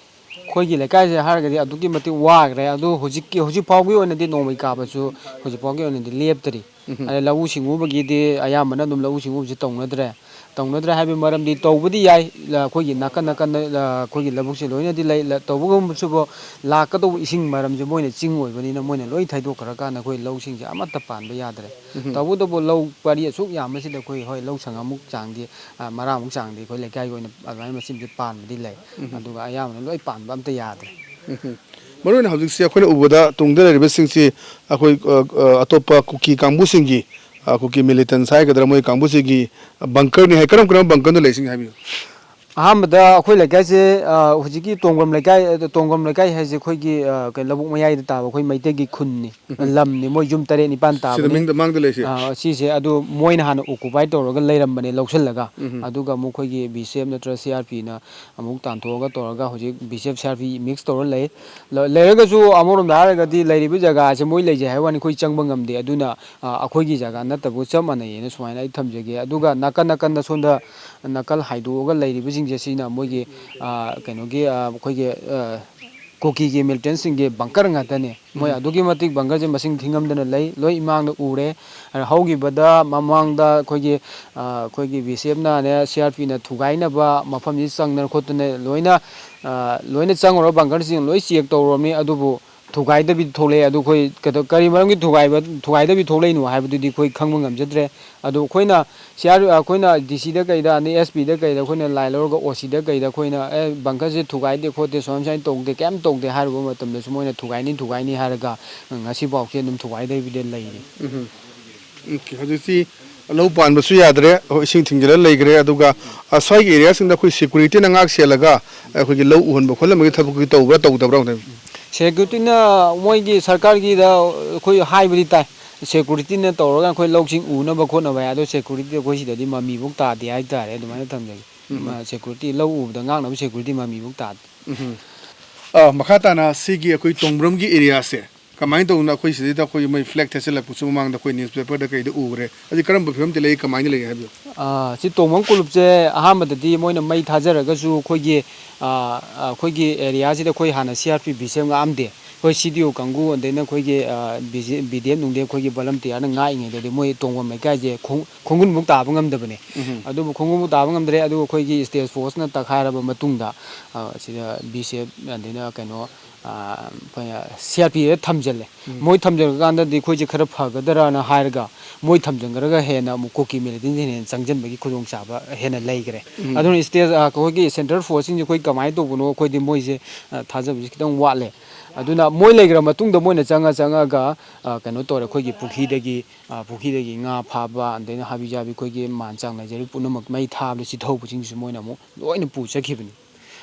ꯑꯩꯈꯣꯏꯒꯤ ꯂꯩꯀꯥꯏꯁꯦ ꯍꯥꯏꯔꯒꯗꯤ ꯑꯗꯨꯛꯀꯤ ꯃꯇꯤꯛ ꯋꯥꯈ꯭ꯔꯦ꯫ ꯑꯗꯨ ꯍꯧꯖꯤꯛꯀꯤ, ꯍꯧꯖꯤꯛ ꯐꯥꯎꯒꯤ ꯑꯣꯏꯅꯗꯤ ꯅꯣꯡꯃꯩ ꯀꯥꯞꯄꯁꯨ ꯍꯧꯖꯤꯛ ꯐꯥꯎꯒꯤ ꯑꯣꯏꯅꯗꯤ ꯂꯦꯞꯇꯔꯤ꯫ ꯎꯝ꯫ ꯑꯗꯩ ꯂꯧꯎ ꯁꯤꯡꯎꯕꯒꯤꯗꯤ ꯑꯌꯥꯝꯕꯅ ꯑꯗꯨꯝ ꯂꯧꯎ ꯁꯤꯡꯎꯕꯁꯤ ꯇꯧꯅꯗ꯭ꯔꯦ꯫ ꯇꯧꯅꯗ꯭ꯔꯦ ꯍꯥꯏꯕꯒꯤ ꯃꯔꯝꯗꯤ ꯇꯧꯕꯗꯤ ꯌꯥꯏ, ꯂ-, ꯑꯩꯈꯣꯏꯒꯤ ꯅꯥꯀꯟ ꯅꯥꯀꯟꯗ, ꯂ-, ꯑꯩꯈꯣꯏꯒꯤ ꯂꯧꯕꯨꯛꯁꯦ ꯂꯣꯏꯅꯗꯤ ꯂꯩ꯫ ꯂ-, ꯇꯧꯕꯒꯨꯝꯕꯁꯨꯕꯨ ꯂꯥꯛꯀꯗꯧꯕ ꯏꯁꯤꯡ ꯃꯔꯝꯁꯦ ꯃꯣꯏꯅ ꯆꯤꯡ ꯑꯣꯏꯕꯅꯤꯅ ꯃꯣꯏꯅ ꯂꯣꯏ ꯊꯩꯗꯣꯛꯈ꯭ꯔꯀꯥꯟꯗ ꯑꯩꯈꯣꯏ ꯂꯧꯁꯤꯡꯁꯦ ꯑꯃꯠꯇ ꯄꯥꯟꯕ ꯌꯥꯗ꯭ꯔꯦ꯫ ꯎꯝ꯫ ꯇꯧꯕꯇꯕꯨ ꯂꯧ ꯄꯔꯤ ꯑꯁꯨꯛ ꯌꯥꯝꯕꯁꯤꯗ ꯑꯩꯈꯣꯏ, ꯍꯣꯏ, ꯂꯧ ꯁꯪꯉꯝꯃꯨꯛ ꯆꯥꯡꯗꯤ, ꯑ, ꯃꯔꯥꯃꯨꯛ ꯆꯥꯡꯗꯤ ꯑꯩꯈꯣꯏ ꯂꯩꯀꯥꯏꯒꯤ ꯑꯣꯏꯅ ꯑꯗꯨꯃꯥꯏꯅ ꯃꯁꯤꯡꯁꯦ ꯄꯥꯟꯕꯗꯤ ꯂꯩ꯫ ꯎꯝ꯫ ꯑꯗꯨꯒ ꯑꯌꯥꯝꯕꯅ ꯂꯣꯏ ꯄꯥꯟꯕ ꯑꯝꯇ ꯌꯥꯗ꯭ꯔꯦ꯫ ꯎꯝ꯫ ꯃꯔꯨꯑꯣꯏꯅ ꯍꯧꯖꯤꯛꯁꯦ ꯑꯩꯈꯣꯏꯅ ꯎꯕꯗ ꯇꯨꯡꯗ ꯂꯩꯔꯤꯕꯁꯤꯡꯁꯤ ꯑꯩꯈꯣꯏ, ꯑ, ꯑ, ꯑꯇꯣꯞꯄ ꯀꯨꯀꯤ ꯀꯥꯡꯕꯨꯁꯤꯡꯒꯤ, ꯑ, ꯀꯨꯀꯤ militants ꯍꯥꯏꯒꯗ꯭ꯔꯥ, ꯃꯣꯏ ꯀꯥꯡꯕꯨꯁꯤꯒꯤ bunker ꯅꯤ ꯍꯥꯏ꯫ ꯀꯔꯝ ꯀꯔꯝꯕ bunker ꯅꯣ ꯂꯩꯁꯤꯡ ꯍꯥꯏꯕꯤꯌꯨ꯫ ꯑꯍꯥꯟꯕꯗ ꯑꯩꯈꯣꯏ ꯂꯩꯀꯥꯏꯁꯦ, ꯑ, ꯍꯧꯖꯤꯛꯀꯤ ꯇꯣꯡꯕ꯭ꯔꯝ ꯂꯩꯀꯥꯏ, ꯑ, ꯇꯣꯡꯕ꯭ꯔꯝ ꯂꯩꯀꯥꯏ ꯍꯥꯏꯁꯦ ꯑꯩꯈꯣꯏꯒꯤ, ꯑ, ꯀꯩ, ꯂꯧꯕꯨꯛ ꯃꯌꯥꯏꯗ ꯇꯥꯕ ꯑꯩꯈꯣꯏ ꯃꯩꯇꯩꯒꯤ ꯈꯨꯟꯅꯤ, ꯎꯝ꯫ ꯂꯝꯅꯤ, ꯃꯣꯏ ꯌꯨꯝ ꯇꯔꯦꯠ ꯅꯤꯄꯥꯟ ꯁꯤꯗ ꯇꯥꯕꯅꯤ꯫ ꯃꯤꯡꯗ ꯃꯥꯡꯗ ꯂꯩꯁꯦ? ꯑ, ꯁꯤꯁꯦ ꯑꯗꯨ ꯃꯣꯏꯅ ꯍꯥꯟꯅ occupy ꯇꯧꯔꯒ ꯂꯩꯔꯝꯕꯅꯦ, ꯂꯧꯁꯤꯜꯂꯒ꯫ ꯎꯝ꯫ ꯑꯗꯨꯒ ꯑꯃꯨꯛ ꯑꯩꯈꯣꯏꯒꯤ B C F ꯅꯠꯇ꯭ꯔꯒ C R P ꯅ ꯑꯃꯨꯛ ꯇꯥꯟꯊꯣꯛꯑꯒ ꯇꯧꯔꯒ ꯍꯧꯖꯤꯛ B C F, C R P mix ꯇꯧꯔ ꯂꯩ꯫ ꯂ-, ꯂꯩꯔꯒꯁꯨ ꯑꯃꯔꯣꯝꯗ ꯍꯥꯏꯔꯒꯗꯤ ꯂꯩꯔꯤꯕ ꯖꯒꯥꯁꯦ ꯃꯣꯏ ꯂꯩꯖꯩ ꯍꯥꯏꯕ ꯋꯥꯅꯤ, ꯑꯩꯈꯣꯏ ꯆꯪꯕ ꯉꯝꯗꯦ꯫ ꯑꯗꯨꯅ, ꯑ, ꯑꯩꯈꯣꯏꯒꯤ ꯖꯒꯥ ꯅꯠꯇꯕꯒ ꯆꯞ ꯃꯥꯟꯅꯩꯌꯦꯅ ꯁꯨꯃꯥꯏꯅ ꯑꯩ ꯊꯝꯖꯒꯦ꯫ ꯑꯗꯨꯒ ꯅꯥꯀꯟ ꯅꯥꯀꯟꯗ ꯁꯣꯝꯗ ꯅꯥꯀꯜ ꯍꯥꯏꯗꯣꯛꯑꯒ ꯂꯩꯔꯤꯕꯁꯤꯡꯁꯦ ꯁꯤꯅ ꯃꯣꯏꯒꯤ, ꯑ, ꯀꯩꯅꯣꯒꯤ, ꯑ, ꯑꯩꯈꯣꯏꯒꯤ, ꯑ, ꯀꯨꯀꯤꯒꯤ militantꯁꯤꯡꯒꯤ bunker ꯉꯥꯛꯇꯅꯤ꯫ ꯃꯣꯏ ꯎꯝ꯫ ꯑꯗꯨꯛꯀꯤ ꯃꯇꯤꯛ bunkerꯁꯦ ꯃꯁꯤꯡ ꯊꯤꯉꯝꯗꯅ ꯂꯩ, ꯂꯣꯏ ꯏꯃꯥꯡꯗ ꯎꯔꯦ꯫ ꯑ, ꯍꯧꯈꯤꯕꯗ ꯃꯃꯥꯡꯗ ꯑꯩꯈꯣꯏꯒꯤ, ꯑ, ꯑꯩꯈꯣꯏꯒꯤ B C Fꯅꯅꯦ, C R Pꯅ ꯊꯨꯒꯥꯏꯅꯕ ꯃꯐꯝꯁꯤ ꯆꯪꯗꯅ ꯈꯣꯠꯇꯅ ꯂꯣꯏꯅ, ꯑ, ꯂꯣꯏꯅ ꯆꯪꯉꯨꯔ bunkerꯁꯤꯡ ꯂꯣꯏ check ꯇꯧꯔꯨꯔꯕꯅꯤ, ꯑꯗꯨꯕꯨ ꯊꯨꯒꯥꯏꯗꯕꯤ ꯊꯣꯛꯂꯛꯑꯦ꯫ ꯑꯗꯨ ꯑꯩꯈꯣꯏ ꯀꯩꯗꯧ-, ꯀꯔꯤ ꯃꯔꯝꯒꯤ ꯊꯨꯒꯥꯏꯕ, ꯊꯨꯒꯥꯏꯗꯕꯤ ꯊꯣꯛꯂꯛꯏꯅꯣ ꯍꯥꯏꯕꯗꯨꯗꯤ ꯑꯩꯈꯣꯏ ꯈꯪꯕ ꯉꯝꯖꯗ꯭ꯔꯦ꯫ ꯑꯗꯨ ꯑꯩꯈꯣꯏꯅ C R, ꯑꯩꯈꯣꯏꯅ D Cꯗ ꯀꯩꯗ, ꯑꯗꯩ S Pꯗ ꯀꯩꯗ ꯑꯩꯈꯣꯏꯅ ꯂꯥꯏ ꯂꯧꯔꯒ O Cꯗ ꯀꯩꯗ ꯑꯩꯈꯣꯏꯅ, "ꯑꯦ, bunkerꯁꯦ ꯊꯨꯒꯥꯏꯗꯦ ꯈꯣꯠꯇꯦ, ꯁꯨꯃꯥꯏ ꯁꯨꯃꯥꯏꯅ ꯇꯧꯗꯦ, ꯀꯩꯝ ꯇꯧꯗꯦ" ꯍꯥꯏꯔꯨꯕ ꯃꯇꯝꯗꯁꯨ ꯃꯣꯏꯅ "ꯊꯨꯒꯥꯏꯅꯤ, ꯊꯨꯒꯥꯏꯅꯤ" ꯍꯥꯏꯔꯒ ꯉꯁꯤꯐꯥꯎꯁꯦ ꯑꯗꯨꯝ ꯊꯨꯒꯥꯏꯗꯕꯤꯗ ꯂꯩꯔꯤ꯫ ꯎꯝ꯫ ꯎꯝ, ꯍꯧꯖꯤꯛꯇꯤ ꯂꯧ ꯄꯥꯟꯕꯁꯨ ꯌꯥꯗ꯭ꯔꯦ, ꯑꯩꯈꯣꯏ ꯏꯁꯤꯡ ꯊꯤꯡꯖꯤꯜꯂ ꯂꯩꯈ꯭ꯔꯦ꯫ ꯑꯗꯨꯒ, ꯑ, ꯁ꯭ꯋꯥꯏꯒꯤ areaꯁꯤꯡꯗ ꯑꯩꯈꯣꯏ securityꯅ ꯉꯥꯛ ꯁꯦꯜꯂꯒ ꯑꯩꯈꯣꯏꯒꯤ ꯂꯧ ꯎꯍꯟꯕ ꯈꯣꯠꯍꯟꯕꯒꯤ ꯊꯕꯛꯇꯤ ꯇꯧꯕ꯭ꯔꯥ ꯇꯧꯗꯕ꯭ꯔꯥ? Securityꯅ ꯃꯣꯏꯒꯤ ꯁꯔꯀꯥꯔꯒꯤꯗ ꯑꯩꯈꯣꯏ ꯍꯥꯏꯕꯗꯤ ꯇꯥꯏ, ꯁꯦꯀ꯭ꯌꯨꯔꯤꯇꯤꯅ ꯇꯧꯔꯒ ꯑꯩꯈꯣꯏ ꯂꯧꯁꯤꯡ ꯎꯅꯕ ꯈꯣꯠꯅꯕ ꯍꯥꯏ, ꯑꯗꯣ ꯁꯦꯀ꯭ꯌꯨꯔꯤꯇꯤ ꯑꯩꯈꯣꯏ ꯁꯤꯗꯗꯤ ꯃꯃꯤꯐꯧ ꯇꯥꯗꯦ ꯍꯥꯏꯇꯥꯔꯦ, ꯑꯗꯨꯃꯥꯏꯅ ꯊꯝꯖꯒꯦ꯫ ꯎꯝ꯫ ꯃ-, ꯁꯦꯀ꯭ꯌꯨꯔꯤꯇꯤ, ꯂꯧ ꯎꯕꯗ ꯉꯥꯛꯅꯕ ꯁꯦꯀ꯭ꯌꯨꯔꯤꯇꯤ ꯃꯃꯤꯐꯧ ꯇꯥꯗꯦ꯫ ꯎꯝ꯫ ꯑ, ꯃꯈꯥ ꯇꯥꯅ ꯁꯤꯒꯤ ꯑꯩꯈꯣꯏ ꯇꯣꯡꯕ꯭ꯔꯝꯒꯤ ꯑꯦꯔꯤꯌꯥꯁꯦ ꯀꯃꯥꯏꯅ ꯇꯧꯗꯅ ꯑꯩꯈꯣꯏ ꯁꯤꯗꯩꯗ ꯑꯩꯈꯣꯏ ꯃꯣꯏ ꯐ꯭ꯂꯦꯛ ꯊꯦꯠꯆꯜꯂꯛꯄꯁꯨ ꯃꯃꯥꯡꯗ ꯑꯩꯈꯣꯏ ꯅ꯭ꯌꯨꯁꯄꯦꯄꯔꯗ ꯀꯩꯗ ꯎꯈ꯭ꯔꯦ꯫ ꯑꯁꯤ ꯀꯔꯝꯕ ꯐꯤꯕꯝꯗ ꯂꯩ, ꯀꯃꯥꯏꯅ ꯂꯩ ꯍꯥꯏꯕꯗꯣ? ꯑꯥ, ꯁꯤ ꯇꯣꯡꯕ꯭ꯔꯝ ꯀꯣꯂꯨꯞꯁꯦ ꯑꯍꯥꯟꯕꯗꯗꯤ ꯃꯣꯏꯅ ꯃꯩ ꯊꯥꯖꯔꯒꯁꯨ ꯑꯩꯈꯣꯏꯒꯤ, ꯑꯥ, ꯑꯩꯈꯣꯏꯒꯤ ꯑꯦꯔꯤꯌꯥꯁꯤꯗ ꯑꯩꯈꯣꯏ ꯍꯥꯟꯅ C R P B S F ꯉꯥꯛꯑꯝꯗꯦ꯫ ꯑꯩꯈꯣꯏ ꯁꯤ ꯗꯤ ꯑꯣ ꯀꯥꯡꯕꯨ, ꯑꯗꯩꯅ ꯑꯩꯈꯣꯏꯒꯤ, ꯑꯥ, B J-, B D F ꯅꯨꯡꯗꯤ ꯑꯩꯈꯣꯏꯒꯤ ꯚꯣꯂꯨꯟꯇꯤꯌꯥꯔꯅ ꯉꯥꯛꯏꯉꯩꯗꯗꯤ ꯃꯣꯏ ꯇꯣꯡꯕ꯭ꯔꯝ ꯂꯩꯀꯥꯏꯁꯦ ꯈꯣꯡ-, ꯈꯣꯡꯒꯨꯟꯃꯨꯛ ꯇꯥꯕ ꯉꯝꯗꯕꯅꯦ꯫ ꯎꯝ꯫ ꯑꯗꯨꯕꯨ ꯈꯣꯡꯒꯨꯟꯃꯨꯛ ꯇꯥꯕ ꯉꯝꯗ꯭ꯔꯦ꯫ ꯑꯗꯨꯕꯨ ꯑꯩꯈꯣꯏꯒꯤ ꯁ꯭ꯇꯦꯠ ꯐꯣꯔꯁꯅ ꯇꯛꯈꯥꯏꯔꯕ ꯃꯇꯨꯡꯗ, ꯑꯥ, ꯁꯤꯗ ꯕꯤ ꯑꯦꯁ ꯑꯦꯐ ꯑꯗꯩꯅ ꯀꯩꯅꯣ, ꯑꯥ, ꯑꯩꯈꯣꯏꯅ ꯁꯤ ꯑꯥꯔ ꯄꯤ ꯑꯦꯐ ꯊꯝꯖꯤꯜꯂꯦ꯫ ꯎꯝ꯫ ꯃꯣꯏ ꯊꯝꯖꯤꯜꯂꯀꯥꯟꯗꯗꯤ ꯑꯩꯈꯣꯏꯁꯦ ꯈꯔ ꯐꯒꯗ꯭ꯔꯅ ꯍꯥꯏꯔꯒ ꯃꯣꯏ ꯊꯝꯖꯤꯟꯈ꯭ꯔꯒ ꯍꯦꯟꯅ ꯑꯃꯨꯛ ꯀꯨꯀꯤ ꯃꯤꯂꯤꯇꯦꯟꯁꯤꯅ ꯍꯦꯟꯅ ꯆꯪꯁꯤꯟꯕꯒꯤ ꯈꯨꯗꯣꯡꯆꯥꯕ ꯍꯦꯟꯅ ꯂꯩꯈ꯭ꯔꯦ꯫ ꯎꯝ꯫ ꯑꯗꯨꯅ ꯁ꯭ꯇꯦꯠ, ꯑꯥ, ꯑꯩꯈꯣꯏꯒꯤ ꯁꯦꯟꯇ꯭ꯔꯦꯜ ꯐꯣꯔꯁꯁꯤꯡꯁꯦ ꯑꯩꯈꯣꯏ ꯀꯃꯥꯏꯅ ꯇꯧꯕꯅꯣ, ꯑꯩꯈꯣꯏꯗꯤ ꯃꯣꯏꯁꯦ, ꯑꯥ, ꯊꯥꯖꯕꯁꯦ ꯈꯤꯇꯪ ꯋꯥꯠꯂꯦ꯫ ꯑꯗꯨꯅ ꯃꯣꯏ ꯂꯩꯈ꯭ꯔ ꯃꯇꯨꯡꯗ ꯃꯣꯏꯅ ꯆꯪꯉ ꯆꯪꯉꯒ, ꯑꯥ, ꯀꯩꯅꯣ ꯇꯧꯔꯦ, ꯑꯩꯈꯣꯏꯒꯤ ꯄꯨꯈ꯭ꯔꯤꯗꯒꯤ, ꯑꯥ, ꯄꯨꯈ꯭ꯔꯤꯗꯒꯤ ꯉꯥ ꯐꯥꯕ, ꯑꯗꯩꯅ ꯍꯥꯕꯤ ꯖꯥꯕꯤ ꯑꯩꯈꯣꯏꯒꯤ ꯃꯥꯟ ꯆꯥꯡ ꯂꯩꯖꯔꯤꯕ ꯄꯨꯝꯅꯃꯛ ꯃꯩ ꯊꯥꯕꯗ ꯁꯤꯊꯧꯕꯁꯤꯡꯁꯤꯁꯨ ꯃꯣꯏꯅ ꯑꯃꯨꯛ ꯂꯣꯏꯅ ꯄꯨ ꯆꯠꯈꯤꯕꯅꯤ꯫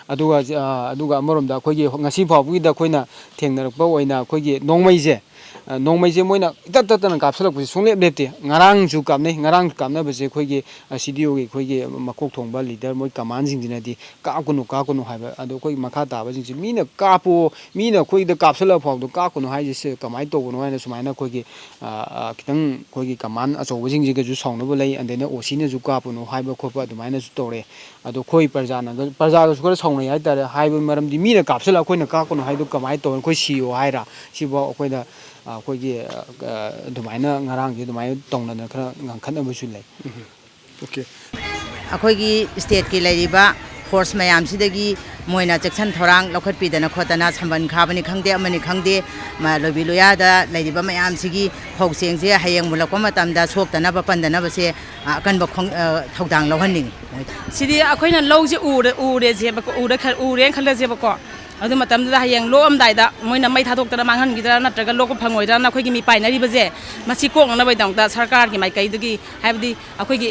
ꯑꯗꯨꯒ, ꯑ, ꯑꯗꯨꯒ ꯑꯃꯔꯣꯝꯗ ꯑꯩꯈꯣꯏꯒꯤ ꯉꯁꯤ ꯐꯥꯎꯕꯒꯤꯗ ꯑꯩꯈꯣꯏꯅ ꯊꯦꯡꯅꯔꯛꯄ ꯑꯣꯏꯅ ꯑꯩꯈꯣꯏꯒꯤ ꯅꯣꯡꯃꯩꯁꯦ, ꯑ, ꯅꯣꯡꯃꯩꯁꯦ ꯃꯣꯏꯅ ꯏꯇꯠ ꯇꯠꯇꯅ ꯀꯥꯞꯁꯤꯜꯂꯛꯄꯁꯦ ꯁꯨꯡꯂꯦꯞ ꯂꯦꯞꯇꯦ꯫ ꯉꯔꯥꯡꯁꯨ ꯀꯥꯞꯅꯩ, ꯉꯔꯥꯡ ꯀꯥꯞꯅꯕꯁꯦ ꯑꯩꯈꯣꯏꯒꯤ, ꯑ, ꯁꯤ ꯗꯤ ꯑꯣꯒꯤ ꯑꯩꯈꯣꯏꯒꯤ ꯃꯀꯣꯛ ꯊꯣꯡꯕ ꯂꯤꯗꯔ ꯃꯣꯏ ꯀꯃꯥꯟꯁꯤꯡꯁꯤꯅꯗꯤ "ꯀꯥꯞꯀꯅꯨ, ꯀꯥꯞꯀꯅꯨ" ꯍꯥꯏꯕ꯫ ꯑꯗꯣ ꯑꯩꯈꯣꯏ ꯃꯈꯥ ꯇꯥꯕꯁꯤꯡꯁꯤ ꯃꯤꯅ ꯀꯥꯞꯄꯣ, ꯃꯤꯅ ꯑꯩꯈꯣꯏꯗ ꯀꯥꯞꯁꯤꯜꯂꯛꯄ ꯐꯥꯎꯗ "ꯀꯥꯞꯀꯅꯨ" ꯍꯥꯏꯁꯦ ꯁꯤ ꯀꯃꯥꯏꯅ ꯇꯧꯕꯅꯣ ꯍꯥꯏꯅ ꯁꯨꯃꯥꯏꯅ ꯑꯩꯈꯣꯏꯒꯤ, ꯑ, ꯑ, ꯈꯤꯇꯪ ꯑꯩꯈꯣꯏꯒꯤ ꯀꯃꯥꯟ ꯑꯆꯧꯕꯁꯤꯡꯁꯤꯒꯁꯨ ꯁꯥꯎꯅꯕ ꯂꯩ, ꯑꯗꯩꯅ ꯑꯣ ꯁꯤꯅꯁꯨ "ꯀꯥꯞꯄꯅꯨ" ꯍꯥꯏꯕ ꯈꯣꯠꯄ ꯑꯗꯨꯃꯥꯏꯅꯁꯨ ꯇꯧꯔꯦ꯫ ꯑꯗꯣ ꯑꯩꯈꯣꯏ ꯄ꯭ꯔꯖꯥꯅꯒ-, ꯄ꯭ꯔꯖꯥꯒꯁꯨ ꯈꯔ ꯁꯥꯎꯅꯩ ꯍꯥꯏꯇꯥꯔꯦ꯫ ꯍꯥꯏꯕ ꯃꯔꯝꯗꯤ ꯃꯤꯅ ꯀꯥꯞꯁꯤꯜꯂꯒ ꯑꯩꯈꯣꯏꯅ ꯀꯥꯞꯀꯅꯨ ꯍꯥꯏꯗꯣ ꯀꯃꯥꯏꯅ ꯇꯧꯕꯅꯣ? ꯑꯩꯈꯣꯏ ꯁꯤꯌꯣ ꯍꯥꯏꯔ? ꯁꯤꯐꯥꯎ ꯑꯩꯈꯣꯏꯗ, ꯑ, ꯑꯩꯈꯣꯏꯒꯤ, ꯑ, ꯑ, ꯑꯗꯨꯃꯥꯏꯅ ꯉꯔꯥꯡꯁꯦ ꯑꯗꯨꯃꯥꯏꯅ ꯇꯧꯅꯗꯅ ꯈꯔ ꯉꯥꯡꯈꯠꯅꯕꯁꯨ ꯂꯩ꯫ ꯎꯝ꯫ ꯑꯣꯀꯦ꯫ ꯑꯩꯈꯣꯏꯒꯤ ꯁ꯭ꯇꯦꯠꯀꯤ ꯂꯩꯔꯤꯕ ꯐꯣꯔꯁ ꯃꯌꯥꯝꯁꯤꯗꯒꯤ ꯃꯣꯏꯅ ꯆꯦꯛꯁꯤꯟ ꯊꯧꯔꯥꯡ ꯂꯧꯈꯠꯄꯤꯗꯅ ꯈꯣꯠꯇꯅ ꯁꯝꯕꯜ ꯈꯥꯕꯅꯤ ꯈꯪꯗꯦ, ꯑꯃꯅꯤ ꯈꯪꯗꯦ, ꯃ-, ꯂꯣꯏꯕꯤ ꯂꯣꯌꯥꯗ ꯂꯩꯔꯤꯕ ꯃꯌꯥꯝꯁꯤꯒꯤ ꯐꯧ ꯆꯦꯡꯁꯦ ꯍꯌꯦꯡ ꯃꯨꯜꯂꯛꯄ ꯃꯇꯝꯗ ꯁꯣꯛꯇꯅꯕ ꯄꯟꯗꯅꯕꯁꯦ, ꯑ, ꯑꯀꯟꯕ ꯈꯣꯡ-, ꯑ, ꯊꯧꯗꯥꯡ ꯂꯧꯍꯟꯅꯤꯡꯉꯤ ꯃꯣꯏꯗ꯫ ꯁꯤꯗꯤ ꯑꯩꯈꯣꯏꯅ ꯂꯧꯁꯦ ꯎꯔꯦ, ꯎꯔꯦꯁꯦꯕꯀꯣ, ꯎꯔꯦ ꯈ-, ꯎꯔꯦꯅ ꯈꯜꯂꯁꯦꯕꯀꯣ꯫ ꯑꯗꯨ ꯃꯇꯝꯗꯨꯗ ꯍꯌꯦꯡ ꯂꯣꯛꯑꯝꯗꯥꯏꯗ ꯃꯣꯏꯅ ꯃꯩ ꯊꯥꯗꯣꯛꯇꯅ ꯃꯥꯡꯍꯟꯈꯤꯗ꯭ꯔꯥ ꯅꯠꯇ꯭ꯔꯒ ꯂꯣꯛꯄ ꯐꯪꯉꯣꯏꯗ꯭ꯔꯥꯅ ꯑꯩꯈꯣꯏꯒꯤ ꯃꯤꯄꯥꯏꯅꯔꯤꯕꯁꯦ, ꯃꯁꯤ ꯀꯣꯛꯅꯅꯕꯒꯤꯗꯃꯛꯇ ꯁꯔꯀꯥꯔꯒꯤ ꯃꯥꯏꯀꯩꯗꯒꯤ, ꯍꯥꯏꯕꯗꯤ ꯑꯩꯈꯣꯏꯒꯤ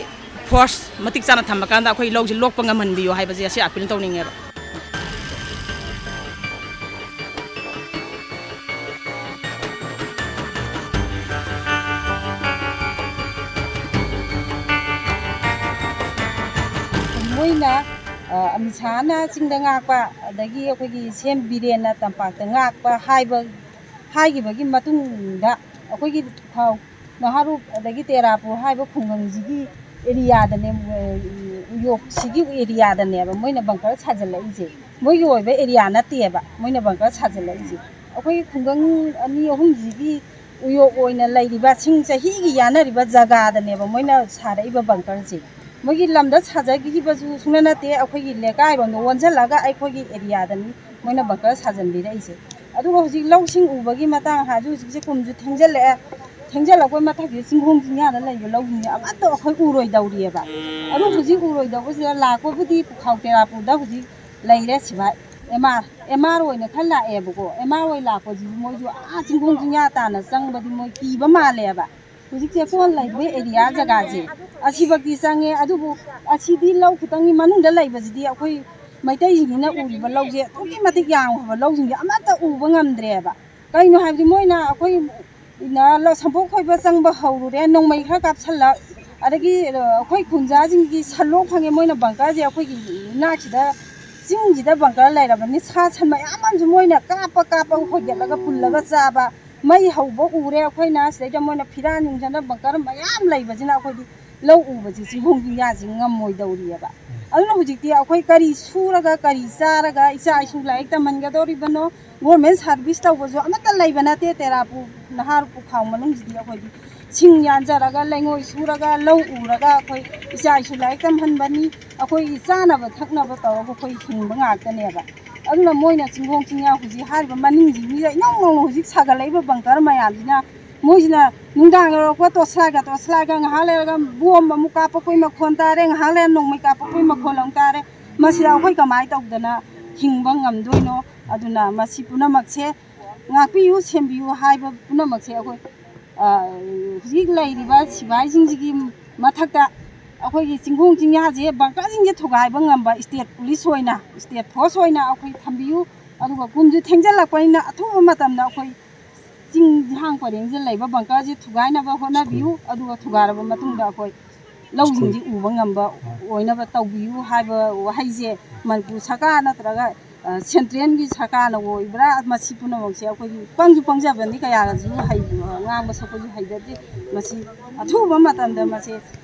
ꯐꯣꯔꯁ ꯃꯇꯤꯛ ꯆꯥꯅ ꯊꯝꯃꯀꯥꯟꯗ ꯑꯩꯈꯣꯏ ꯂꯧꯁꯤ ꯂꯣꯛꯄ ꯉꯝꯍꯟꯕꯤꯌꯨ ꯍꯥꯏꯕꯁꯦ ꯑꯁꯤ ꯑꯥꯄꯤꯜ ꯇꯧꯅꯤꯡꯉꯦꯕ꯫ ꯑꯩꯅ, ꯑ, ꯑꯃꯤꯠ ꯁꯥꯍꯅ ꯆꯤꯡꯗ ꯉꯥꯛꯄ, ꯑꯗꯒꯤ ꯑꯩꯈꯣꯏꯒꯤ ꯁꯤ ꯑꯦꯝ ꯕꯤꯔꯦꯟꯅ ꯇꯝꯄꯥꯛꯇ ꯉꯥꯛꯄ ꯍꯥꯏꯕ, ꯍꯥꯏꯈꯤꯕꯒꯤ ꯃꯇꯨꯡꯗ ꯑꯩꯈꯣꯏꯒꯤ ꯈꯧ-, ꯅꯍꯥꯔꯨꯞ ꯑꯗꯒꯤ ꯇꯦꯔꯥꯄꯨꯔ ꯍꯥꯏꯕ ꯈꯨꯡꯒꯪꯁꯤꯒꯤ ꯑꯦꯔꯤꯌꯥꯗꯅꯦ, ꯑ, ꯎꯌꯣꯛꯁꯤꯒꯤ ꯑꯦꯔꯤꯌꯥꯗꯅꯦꯕ ꯃꯣꯏꯅ ꯕꯪꯀꯔ ꯁꯥꯖꯤꯜꯂꯛꯏꯁꯦ꯫ ꯃꯣꯏꯒꯤ ꯑꯣꯏꯕ ꯑꯦꯔꯤꯌꯥ ꯅꯠꯇꯦꯕ ꯃꯣꯏꯅ ꯕꯪꯀꯔ ꯁꯥꯖꯤꯜꯂꯛꯏꯁꯦ꯫ ꯑꯩꯈꯣꯏꯒꯤ ꯈꯨꯡꯒꯪ ꯑꯅꯤ ꯑꯍꯨꯝꯁꯤꯒꯤ ꯎꯌꯣꯛ ꯑꯣꯏꯅ ꯂꯩꯔꯤꯕ ꯁꯤꯡ ꯆꯍꯤꯒꯤ ꯌꯥꯅꯔꯤꯕ ꯖꯒꯥꯗꯅꯦꯕ ꯃꯣꯏꯅ ꯁꯥꯔꯛꯏꯕ ꯕꯪꯀꯔꯁꯦ꯫ ꯃꯣꯏꯒꯤ ꯂꯝꯗ ꯁꯥꯖꯈꯤꯕꯁꯨ ꯁꯨꯡꯅ ꯅꯠꯇꯦ, ꯑꯩꯈꯣꯏꯒꯤ ꯂꯩꯀꯥꯏꯔꯣꯝꯗ ꯑꯣꯟꯁꯤꯜꯂꯒ ꯑꯩꯈꯣꯏꯒꯤ ꯑꯦꯔꯤꯌꯥꯗꯅꯤ ꯃꯣꯏꯅ ꯕꯪꯀꯔ ꯁꯥꯖꯟꯕꯤꯔꯛꯏꯁꯦ꯫ ꯑꯗꯨꯒ ꯍꯧꯖꯤꯛ ꯂꯧꯁꯤꯡ ꯎꯕꯒꯤ ꯃꯇꯥꯡ ꯍꯥꯏꯔꯁꯨ ꯍꯧꯖꯤꯛꯁꯦ ꯀꯨꯝꯁꯨ ꯊꯦꯡꯖꯤꯜꯂꯛꯑꯦ꯫ ꯊꯦꯡꯖꯤꯜꯂꯛꯄꯩ ꯃꯊꯛꯁꯤꯗ ꯆꯤꯡꯈꯣꯡ ꯆꯤꯡꯌꯥꯗ ꯂꯩꯕ ꯂꯧꯁꯤꯡꯁꯦ ꯑꯃꯠꯇ ꯑꯩꯈꯣꯏ ꯎꯔꯣꯏꯗꯧꯔꯤꯑꯕ꯫ ꯑꯗꯨ ꯍꯧꯖꯤꯛ ꯎꯔꯣꯏꯗꯧꯕꯁꯤꯗ ꯂꯥꯛꯄꯕꯨꯗꯤ ꯄꯨꯈꯥꯎ ꯇꯦꯔꯥꯄꯨꯔꯗ ꯍꯧꯖꯤꯛ ꯂꯩꯔꯦ ꯁꯤꯚꯥꯏ꯫ ꯑꯦꯝ ꯑꯥꯔ, ꯑꯦꯝ ꯑꯥꯔ ꯑꯣꯏꯅ ꯈꯔ ꯂꯥꯛꯑꯦꯕꯀꯣ꯫ ꯑꯦꯝ ꯑꯥꯔ ꯑꯣꯏ ꯂꯥꯛꯄꯁꯤꯗꯤ ꯃꯣꯏꯁꯨ ꯑꯥ ꯆꯤꯡꯈꯣꯡ ꯆꯤꯡꯌꯥ ꯇꯥꯅ ꯆꯪꯕꯗꯤ ꯃꯣꯏ ꯀꯤꯕ ꯃꯥꯜꯂꯦꯕ꯫ ꯍꯧꯖꯤꯛ ꯆꯦꯛꯀꯣꯟ ꯂꯩꯕ ꯑꯦꯔꯤꯌꯥ ꯖꯒꯥꯁꯦ ꯑꯁꯤꯐꯛꯇꯤ ꯆꯪꯉꯦ, ꯑꯗꯨꯕꯨ ꯑꯁꯤꯗꯤ ꯂꯧ ꯈꯤꯇꯪꯒꯤ ꯃꯅꯨꯡꯗ ꯂꯩꯕꯁꯤꯗꯤ ꯑꯩꯈꯣꯏ ꯃꯩꯇꯩꯁꯤꯡꯁꯤꯅ ꯎꯔꯤꯕ ꯂꯧꯁꯦ ꯑꯗꯨꯛꯀꯤ ꯃꯇꯤꯛ ꯌꯥꯝꯈ꯭ꯔꯕ ꯂꯧꯁꯤꯡꯁꯦ ꯑꯃꯠꯇ ꯎꯕ ꯉꯝꯗ꯭ꯔꯦꯕ꯫ ꯀꯩꯅꯣ ꯍꯥꯏꯕꯗꯤ ꯃꯣꯏꯅ ꯑꯩꯈꯣꯏ ꯏꯟꯅ ꯂ-, ꯁꯝꯄꯣꯛ ꯈꯣꯏꯕ ꯆꯪꯕ ꯍꯧꯔꯨꯔꯦ, ꯅꯣꯡꯃꯩ ꯈꯔ ꯀꯥꯞꯁꯜꯂꯛ, ꯑꯗꯒꯤ, ꯑ, ꯑꯩꯈꯣꯏ ꯈꯨꯟꯖꯥꯁꯤꯡꯒꯤ ꯁꯟꯂꯣꯛ ꯐꯪꯉꯦ, ꯃꯣꯏꯅ ꯕꯪꯀꯔꯁꯦ ꯑꯩꯈꯣꯏꯒꯤ ꯏꯅꯥꯛꯁꯤꯗ ꯆꯤꯡꯁꯤꯗ ꯕꯪꯀꯔ ꯂꯩꯔꯕꯅꯤ, ꯁꯥ ꯁꯟ ꯃꯌꯥꯝ ꯑꯃꯁꯨ ꯃꯣꯏꯅ ꯀꯥꯞꯄ ꯀꯥꯞꯄꯒ ꯍꯣꯏꯒꯠꯂꯒ ꯄꯨꯜꯂꯒ ꯆꯥꯕ, ꯃꯩ ꯍꯧꯕ ꯎꯔꯦ ꯑꯩꯈꯣꯏꯅ꯫ ꯁꯤꯗꯩꯗ ꯃꯣꯏꯅ ꯐꯤꯔꯥꯟ ꯅꯨꯡꯖꯅ ꯕꯪꯀꯔ ꯃꯌꯥꯝ ꯂꯩꯕꯁꯤꯅ ꯑꯩꯈꯣꯏꯗꯤ ꯂꯧ ꯎꯕꯁꯤ ꯆꯤꯡꯈꯣꯡ ꯆꯤꯡꯌꯥꯁꯤ ꯉꯝꯃꯣꯏꯗꯧꯔꯤꯑꯕ꯫ ꯑꯗꯨꯅ ꯍꯧꯖꯤꯛꯇꯤ ꯑꯩꯈꯣꯏ ꯀꯔꯤ ꯁꯨꯔꯒ ꯀꯔꯤ ꯆꯥꯔꯒ ꯏꯆꯥ ꯏꯁꯨ ꯂꯥꯏꯔꯤꯛ ꯇꯝꯍꯟꯒꯗꯧꯔꯤꯕꯅꯣ? ꯒꯣꯔꯃꯦꯟ ꯁꯥꯔꯚꯤꯁ ꯇꯧꯕꯁꯨ ꯑꯃꯠꯇ ꯂꯩꯕ ꯅꯠꯇꯦ ꯇꯦꯔꯥꯄꯨꯔ ꯅꯍꯥꯔ ꯄꯨꯈꯥꯎ ꯃꯅꯨꯡꯁꯤꯗꯤ꯫ ꯑꯩꯈꯣꯏꯗꯤ ꯁꯤꯡ ꯌꯥꯟꯖꯔꯒ, ꯂꯩꯉꯣꯏ ꯁꯨꯔꯒ, ꯂꯧ ꯎꯔꯒ ꯑꯩꯈꯣꯏ ꯏꯆꯥ ꯏꯁꯨ ꯂꯥꯏꯔꯤꯛ ꯇꯝꯍꯟꯕꯅꯤ꯫ ꯑꯩꯈꯣꯏꯒꯤ ꯆꯥꯅꯕ ꯊꯛꯅꯕ ꯇꯧꯔꯒ ꯑꯩꯈꯣꯏ ꯍꯤꯡꯕ ꯉꯥꯛꯇꯅꯦꯕ꯫ ꯑꯗꯨꯅ ꯃꯣꯏꯅ ꯆꯤꯡꯈꯣꯡ ꯆꯤꯡꯌꯥ ꯍꯧꯖꯤꯛ ꯍꯥꯏꯔꯤꯕ ꯃꯅꯤꯡꯁꯤꯡꯁꯤꯗ ꯏꯅꯧ ꯅꯧꯅ ꯍꯧꯖꯤꯛ ꯁꯥꯒꯠꯂꯛꯏꯕ ꯕꯪꯀꯔ ꯃꯌꯥꯝꯁꯤꯅ, ꯃꯣꯏꯁꯤꯅ ꯅꯨꯡꯗꯥꯡ ꯌꯧꯔꯛꯄ ꯇꯣꯁꯂꯥꯏꯒ ꯇꯣꯁꯂꯥꯏꯒ ꯉꯥꯏꯍꯥꯛ ꯂꯩꯔꯒ ꯕꯣꯝ ꯑꯃꯨꯛ ꯀꯥꯞꯄꯛꯄꯩ ꯃꯈꯣꯟ ꯇꯥꯔꯦ, ꯉꯥꯏꯍꯥꯛ ꯂꯩꯔ ꯅꯣꯡꯃꯩ ꯀꯥꯞꯄꯛꯄꯩ ꯃꯈꯣꯟ ꯑꯃꯨꯛ ꯇꯥꯔꯦ꯫ ꯃꯁꯤꯗ ꯑꯩꯈꯣꯏ ꯀꯃꯥꯏꯅ ꯇꯧꯗꯅ ꯍꯤꯡꯕ ꯉꯝꯗꯣꯏꯅꯣ? ꯑꯗꯨꯅ ꯃꯁꯤ ꯄꯨꯝꯅꯃꯛꯁꯦ ꯉꯥꯛꯄꯤꯌꯨ, ꯁꯦꯝꯕꯤꯌꯨ ꯍꯥꯏꯕ ꯄꯨꯝꯅꯃꯛꯁꯦ ꯑꯩꯈꯣꯏ, ꯑ, ꯍꯧꯖꯤꯛ ꯂꯩꯔꯤꯕ ꯁꯤꯐꯥꯏꯁꯤꯡꯁꯤꯒꯤ ꯃꯊꯛꯇ ꯑꯩꯈꯣꯏꯒꯤ ꯆꯤꯡꯈꯣꯡ ꯆꯤꯡꯌꯥꯁꯦ ꯕꯪꯀꯔꯁꯤꯡꯁꯦ ꯊꯨꯒꯥꯏꯕ ꯉꯝꯕ ꯏꯁꯇꯦꯠ ꯄꯨꯂꯤꯁ ꯑꯣꯏꯅ, ꯏꯁꯇꯦꯠ ꯐꯣꯔꯁ ꯑꯣꯏꯅ ꯑꯩꯈꯣꯏ ꯊꯝꯕꯤꯌꯨ꯫ ꯑꯗꯨꯒ ꯀꯨꯝꯁꯨ ꯊꯦꯡꯖꯤꯜꯂꯛꯄꯅꯤꯅ ꯑꯊꯨꯕ ꯃꯇꯝꯗ ꯑꯩꯈꯣꯏ ꯆꯤꯡ ꯍꯥꯡ ꯄꯔꯦꯡꯁꯤꯗ ꯂꯩꯕ ꯕꯪꯀꯔꯁꯦ ꯊꯨꯒꯥꯏꯅꯕ ꯍꯣꯠꯅꯕꯤꯌꯨ꯫ ꯑꯗꯨꯒ ꯊꯨꯒꯥꯏꯔꯕ ꯃꯇꯨꯡꯗ ꯑꯩꯈꯣꯏ ꯂꯧꯁꯤꯡꯗꯤ ꯎꯕ ꯉꯝꯕ ꯑꯣꯏꯅꯕ ꯇꯧꯕꯤꯌꯨ ꯍꯥꯏꯕ ꯋꯥꯍꯩꯁꯦ ꯃꯅꯤꯄꯨꯔ ꯁꯔꯀꯥꯔ ꯅꯠꯇ꯭ꯔꯒ, ꯑ, ꯁꯦꯟꯇ꯭ꯔꯦꯜꯒꯤ ꯁꯔꯀꯥꯔꯅ ꯑꯣꯏꯕ꯭ꯔꯥ, ꯃꯁꯤ ꯄꯨꯝꯅꯃꯛꯁꯦ ꯑꯩꯈꯣꯏꯒꯤ ꯄꯪꯁꯨ ꯄꯪꯖꯕꯅꯤ, ꯀꯌꯥꯁꯨ ꯍꯩ-, ꯉꯥꯡꯕ ꯁꯛꯄꯁꯨ ꯍꯩꯖꯗꯦ꯫ ꯃꯁꯤ ꯑꯊꯨꯕ ꯃꯇꯝꯗ ꯃꯁꯤ,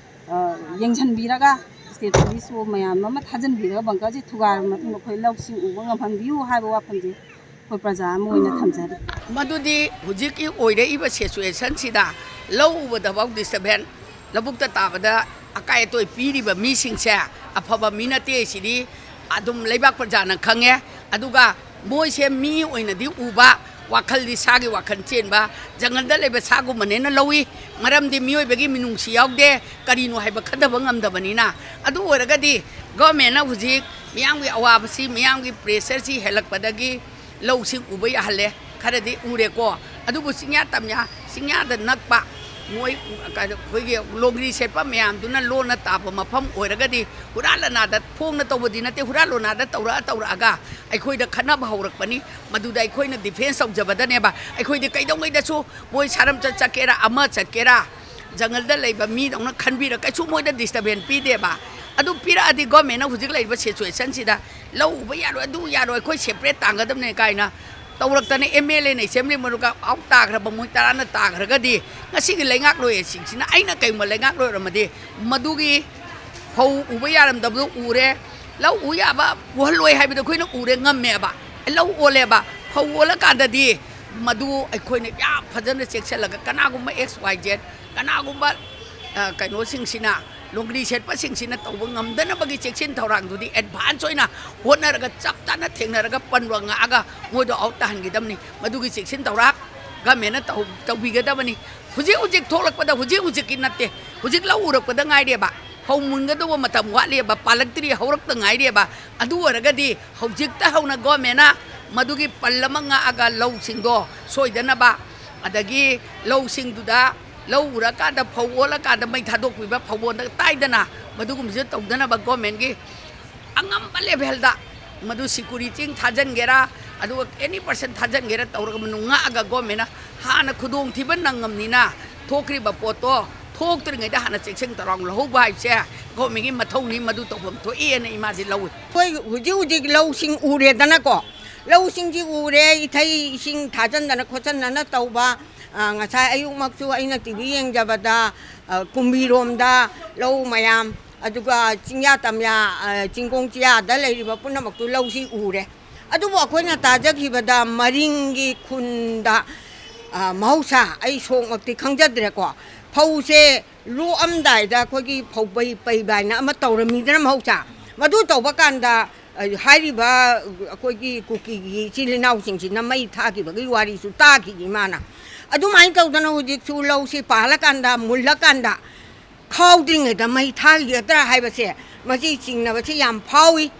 ꯑ, ꯌꯦꯡꯁꯤꯟꯕꯤꯔꯒ ꯏꯁꯇꯦꯠ ꯄꯨꯂꯤꯁꯁꯨ ꯃꯌꯥꯝ ꯑꯃ ꯊꯥꯖꯤꯟꯕꯤꯔꯒ ꯕꯪꯀꯔꯁꯤ ꯊꯨꯒꯥꯏꯔꯕ ꯃꯇꯨꯡꯗ ꯑꯩꯈꯣꯏ ꯂꯧꯁꯤꯡ ꯎꯕ ꯉꯝꯍꯟꯕꯤꯌꯨ ꯍꯥꯏꯕ ꯋꯥꯐꯝꯁꯦ ꯑꯩꯈꯣꯏ ꯄ꯭ꯔꯖꯥ ꯑꯃ ꯑꯣꯏꯅ ꯊꯝꯖꯔꯤ꯫ ꯃꯗꯨꯗꯤ ꯍꯧꯖꯤꯛꯀꯤ ꯑꯣꯏꯔꯛꯏꯕ ꯁꯤꯆꯨꯋꯦꯁꯟꯁꯤꯗ ꯂꯧ ꯎꯕꯗꯐꯥꯎ ꯗꯤꯁꯇꯔꯕꯦꯟꯁ, ꯂꯧꯕꯨꯛꯇ ꯇꯥꯕꯗ ꯑꯀꯥꯏ ꯑꯇꯣꯏ ꯄꯤꯔꯤꯕ ꯃꯤꯁꯤꯡꯁꯦ ꯑꯐꯕ ꯃꯤ ꯅꯠꯇꯦ꯫ ꯁꯤꯗꯤ ꯑꯗꯨꯝ ꯂꯩꯕꯥꯛ ꯄ꯭ꯔꯖꯥꯅ ꯈꯪꯉꯦ꯫ ꯑꯗꯨꯒ ꯃꯣꯏꯁꯦ ꯃꯤ ꯑꯣꯏꯅꯗꯤ ꯎꯕ, ꯋꯥꯈꯜꯗꯤ ꯁꯥꯒꯤ ꯋꯥꯈꯜ ꯆꯦꯟꯕ, ꯖꯪꯒꯜꯗ ꯂꯩꯕ ꯁꯥꯒꯨꯝꯕꯅꯦꯅ ꯂꯧꯏ꯫ ꯃꯔꯝꯗꯤ ꯃꯤꯑꯣꯏꯕꯒꯤ ꯃꯤꯅꯨꯡꯁꯤ ꯌꯥꯎꯗꯦ, ꯀꯔꯤꯅꯣ ꯍꯥꯏꯕ ꯈꯟꯊꯕ ꯉꯝꯗꯕꯅꯤꯅ꯫ ꯑꯗꯨ ꯑꯣꯏꯔꯒꯗꯤ ꯒꯣꯔꯃꯦꯟꯅ ꯍꯧꯖꯤꯛ ꯃꯤꯌꯥꯝꯒꯤ ꯑꯋꯥꯕꯁꯤ, ꯃꯤꯌꯥꯝꯒꯤ ꯄ꯭ꯔꯦꯁꯔꯁꯤ ꯍꯦꯜꯂꯛꯄꯗꯒꯤ ꯂꯧꯁꯤꯡ ꯎꯕ ꯌꯥꯍꯜꯂꯦ꯫ ꯈꯔꯗꯤ ꯎꯔꯦꯀꯣ꯫ ꯑꯗꯨꯕꯨ ꯆꯤꯡꯌꯥ ꯇꯝꯌꯥ, ꯆꯤꯡꯌꯥꯗ ꯅꯛꯄ ꯃꯣꯏ, ꯀꯩꯅꯣ, ꯑꯩꯈꯣꯏꯒꯤ ꯂꯣꯡꯒ꯭ꯔꯤ ꯁꯦꯠꯄ ꯃꯌꯥꯝꯗꯨꯅ ꯂꯣꯟꯅ ꯇꯥꯕ ꯃꯐꯝ ꯑꯣꯏꯔꯒꯗꯤ ꯍꯨꯔꯥꯟ ꯂꯅꯥꯗ ꯐꯣꯡꯅ ꯇꯧꯕꯗꯤ ꯅꯠꯇꯦ, ꯍꯨꯔꯥꯟ ꯂꯣꯅꯥꯗ ꯇꯧꯔꯛꯑ ꯇꯧꯔꯛꯑꯒ ꯑꯩꯈꯣꯏꯗ ꯈꯠꯅꯕ ꯍꯧꯔꯛꯄꯅꯤ꯫ ꯃꯗꯨꯗ ꯑꯩꯈꯣꯏꯅ ꯗꯤꯐꯦꯟꯁ ꯇꯧꯖꯕꯗꯅꯦꯕ꯫ ꯑꯩꯈꯣꯏꯗꯤ ꯀꯩꯗꯧꯉꯩꯗꯁꯨ ꯃꯣꯏ ꯁꯥꯔꯝꯆꯠ ꯆꯠꯀꯦꯔꯥ, ꯑꯃ ꯆꯠꯀꯦꯔꯥ, ꯖꯪꯒꯜꯗ ꯂꯩꯕ ꯃꯤꯗꯧꯅ ꯈꯟꯕꯤꯔ ꯀꯩꯁꯨ ꯃꯣꯏꯗ ꯗꯤꯁꯇꯔꯕꯦꯟꯁ ꯄꯤꯗꯦꯕ꯫ ꯑꯗꯨ ꯄꯤꯔꯛꯑꯗꯤ ꯒꯣꯔꯃꯦꯟꯅ ꯍꯧꯖꯤꯛ ꯂꯩꯔꯤꯕ ꯁꯤꯆꯨꯋꯦꯁꯟꯁꯤꯗ ꯂꯧ ꯎꯕ ꯌꯥꯔꯣꯏ, ꯑꯗꯨ ꯌꯥꯔꯣꯏ, ꯑꯩꯈꯣꯏ ꯁꯦꯄꯔꯦꯠ ꯇꯥꯡꯒꯗꯕꯅꯦ ꯀꯥꯏꯅ ꯇꯧꯔꯛꯇꯅ ꯑꯦꯝ ꯑꯦꯜ ꯑꯦꯅ ꯑꯦꯁꯦꯝꯕ꯭ꯂꯤ ꯃꯔꯨꯒ ꯑꯥꯎꯠ ꯇꯥꯈ꯭ꯔꯕ ꯃꯣꯏ ꯇꯔꯥꯅ ꯇꯥꯈ꯭ꯔꯒꯗꯤ ꯉꯁꯤꯒꯤ ꯂꯩꯉꯥꯛꯂꯣꯏꯁꯤꯡꯁꯤꯅ, ꯑꯩꯅ ꯀꯩꯒꯨꯝꯕ ꯂꯩꯉꯥꯛꯂꯣꯏ ꯑꯣꯏꯔꯝꯃꯗꯤ ꯃꯗꯨꯒꯤ ꯐꯧ ꯎꯕ ꯌꯥꯔꯝꯗꯕꯗꯣ ꯎꯔꯦ, ꯂꯧ ꯎ ꯌꯥꯕ ꯎꯍꯜꯂꯣꯏ ꯍꯥꯏꯕꯗꯣ ꯑꯩꯈꯣꯏꯅ ꯎꯔꯦ, ꯉꯝꯃꯦꯕ, ꯂꯧ ꯑꯣꯜꯂꯦꯕ꯫ ꯐꯧ ꯑꯣꯜꯂꯀꯥꯟꯗꯗꯤ ꯃꯗꯨ ꯑꯩꯈꯣꯏꯅ ꯌꯥꯝ ꯐꯖꯅ ꯆꯦꯛꯁꯤꯜꯂꯒ ꯀꯅꯥꯒꯨꯝꯕ ꯑꯦꯛꯁ ꯋꯥꯏ ꯖꯦꯠ, ꯀꯅꯥꯒꯨꯝꯕ, ꯑ, ꯀꯩꯅꯣꯁꯤꯡꯁꯤꯅ, ꯂꯣꯡꯒ꯭ꯔꯤ ꯁꯦꯠꯄꯁꯤꯡꯁꯤꯅ ꯇꯧꯕ ꯉꯝꯗꯅꯕꯒꯤ ꯆꯦꯛꯁꯤꯟ ꯊꯧꯔꯥꯡꯗꯨꯗꯤ ꯑꯦꯗꯚꯥꯟꯁ ꯑꯣꯏꯅ ꯍꯣꯠꯅꯔꯒ ꯆꯞ ꯆꯥꯅ ꯊꯦꯡꯅꯔꯒ ꯄꯟꯕ ꯉꯥꯛꯑꯒ ꯃꯣꯏꯗꯣ ꯑꯥꯎꯠ ꯇꯥꯍꯟꯈꯤꯗꯕꯅꯤ꯫ ꯃꯗꯨꯒꯤ ꯆꯦꯛꯁꯤꯟ ꯊꯧꯔꯥꯡ ꯒꯃꯦꯟꯅ ꯇꯧ-, ꯇꯧꯕꯤꯒꯗꯕꯅꯤ꯫ ꯍꯧꯖꯤꯛ ꯍꯧꯖꯤꯛ ꯊꯣꯛꯂꯛꯄꯗ, ꯍꯧꯖꯤꯛ ꯍꯧꯖꯤꯛꯀꯤ ꯅꯠꯇꯦ, ꯍꯧꯖꯤꯛ ꯂꯧ ꯎꯔꯛꯄꯗ ꯉꯥꯏꯔꯦꯕ, ꯐꯧ ꯃꯨꯟꯒꯗꯧꯕ ꯃꯇꯝ ꯋꯥꯠꯂꯤꯕ, ꯄꯥꯜꯂꯛꯇ꯭ꯔꯤ, ꯍꯧꯔꯛꯇ ꯉꯥꯏꯔꯤꯕ꯫ ꯑꯗꯨ ꯑꯣꯏꯔꯒꯗꯤ ꯍꯧꯖꯤꯛꯇ ꯍꯧꯅ ꯒꯣꯔꯃꯦꯟꯅ ꯃꯗꯨꯒꯤ ꯄꯜ ꯑꯃ ꯉꯥꯛꯑꯒ ꯂꯧꯁꯤꯡꯗꯣ ꯁꯣꯏꯗꯅꯕ, ꯑꯗꯒꯤ ꯂꯧꯁꯤꯡꯗꯨꯗ ꯂꯧ ꯎꯔꯀꯥꯟꯗ, ꯐꯧ ꯑꯣꯜꯂꯀꯥꯟꯗ ꯃꯩ ꯊꯥꯗꯣꯛꯄꯤꯕ, ꯐꯧꯕꯣꯟꯗ ꯇꯥꯏꯗꯅ, ꯃꯗꯨꯒꯨꯝꯕꯁꯦ ꯇꯧꯗꯅꯕ ꯒꯣꯔꯃꯦꯟꯒꯤ ꯑꯉꯝꯕ ꯂꯦꯚꯦꯜꯗ ꯃꯗꯨ ꯁꯤꯀꯨꯔꯤꯇꯤ ꯊꯥꯖꯤꯟꯒꯦꯔꯥ, ꯑꯗꯨꯒ ꯑꯦꯅꯤ ꯄꯔꯁꯟ ꯊꯥꯖꯤꯟꯒꯦꯔꯥ ꯇꯧꯔꯒ ꯃꯅꯨꯡ ꯉꯥꯛꯑꯒ ꯒꯣꯔꯃꯦꯟꯅ ꯍꯥꯟꯅ ꯈꯨꯗꯣꯡꯊꯤꯕ ꯅꯪꯉꯝꯅꯤꯅ ꯊꯣꯛꯈ꯭ꯔꯤꯕ ꯄꯣꯠꯇꯣ ꯊꯣꯛꯇ꯭ꯔꯤꯉꯩꯗ ꯍꯥꯟꯅ ꯆꯦꯛꯁꯤꯟ ꯊꯧꯔꯥꯡ ꯂꯧꯍꯧꯕ ꯍꯥꯏꯕꯁꯦ ꯒꯣꯔꯃꯦꯟꯒꯤ ꯃꯊꯧꯅꯤ, ꯃꯗꯨ ꯇꯧꯐꯝ ꯊꯣꯛꯏꯅ ꯏꯃꯥꯁꯦ ꯂꯧꯏ꯫ ꯑꯩꯈꯣꯏ ꯍꯧꯖꯤꯛ ꯍꯧꯖꯤꯛ ꯂꯧꯁꯤꯡ ꯎꯔꯦꯗꯅꯀꯣ, ꯂꯧꯁꯤꯡꯁꯤ ꯎꯔꯦ, ꯏꯊꯩ ꯏꯁꯤꯡ ꯊꯥꯖꯟꯗꯅ ꯈꯣꯠꯆꯟꯗꯅ ꯇꯧꯕ꯫ ꯑ, ꯉꯁꯥꯏ ꯑꯌꯨꯛꯃꯛꯁꯨ ꯑꯩꯅ ꯇꯤ ꯚꯤ ꯌꯦꯡꯖꯕꯗ, ꯑ, ꯀꯨꯝꯕꯤꯔꯣꯝꯗ ꯂꯧ ꯃꯌꯥꯝ, ꯑꯗꯨꯒ ꯆꯤꯡꯌꯥ ꯇꯝꯌꯥ, ꯑ, ꯆꯤꯡꯈꯣꯡ ꯆꯤꯌꯥꯗ ꯂꯩꯔꯤꯕ ꯄꯨꯝꯅꯃꯛꯇꯨ ꯂꯧꯁꯤ ꯎꯔꯦ꯫ ꯑꯗꯨꯕꯨ ꯑꯩꯈꯣꯏꯅ ꯇꯥꯖꯈꯤꯕꯗ ꯃꯔꯤꯡꯒꯤ ꯈꯨꯟꯗ, ꯑ, ꯃꯍꯧꯁꯥ ꯑꯩ ꯁꯣꯛꯃꯛꯇꯤ ꯈꯪꯖꯗ꯭ꯔꯦꯀꯣ, ꯐꯧꯁꯦ ꯂꯣꯛꯑꯝꯗꯥꯏꯗ ꯑꯩꯈꯣꯏꯒꯤ ꯐꯧ ꯄꯩ-, ꯄꯩꯕ ꯍꯥꯏꯅ ꯑꯃ ꯇꯧꯔꯝꯃꯤꯗꯅ ꯃꯍꯧꯁꯥ꯫ ꯃꯗꯨ ꯇꯧꯕ ꯀꯥꯟꯗ, ꯑ, ꯍꯥꯏꯔꯤꯕ ꯑꯩꯈꯣꯏꯒꯤ ꯀꯨꯀꯤꯒꯤ ꯏꯆꯤꯜ ꯏꯅꯥꯎꯁꯤꯡꯁꯤꯅ ꯃꯩ ꯊꯥꯈꯤꯕꯒꯤ ꯋꯥꯔꯤꯁꯨ ꯇꯥꯈꯤꯅꯤ ꯃꯥꯅ꯫ ꯑꯗꯨꯃꯥꯏꯅ ꯇꯧꯗꯅ ꯍꯧꯖꯤꯛꯁꯨ ꯂꯧꯁꯤ ꯄꯥꯜꯂꯀꯥꯟꯗ, ꯃꯨꯜꯂꯀꯥꯟꯗ, ꯈꯥꯎꯗ꯭ꯔꯤꯉꯩꯗ ꯃꯩ ꯊꯥꯈꯤꯒꯗ꯭ꯔꯥ ꯍꯥꯏꯕꯁꯦ, ꯃꯁꯤ ꯆꯤꯡꯅꯕꯁꯤ ꯌꯥꯝ ꯐꯥꯎꯏ꯫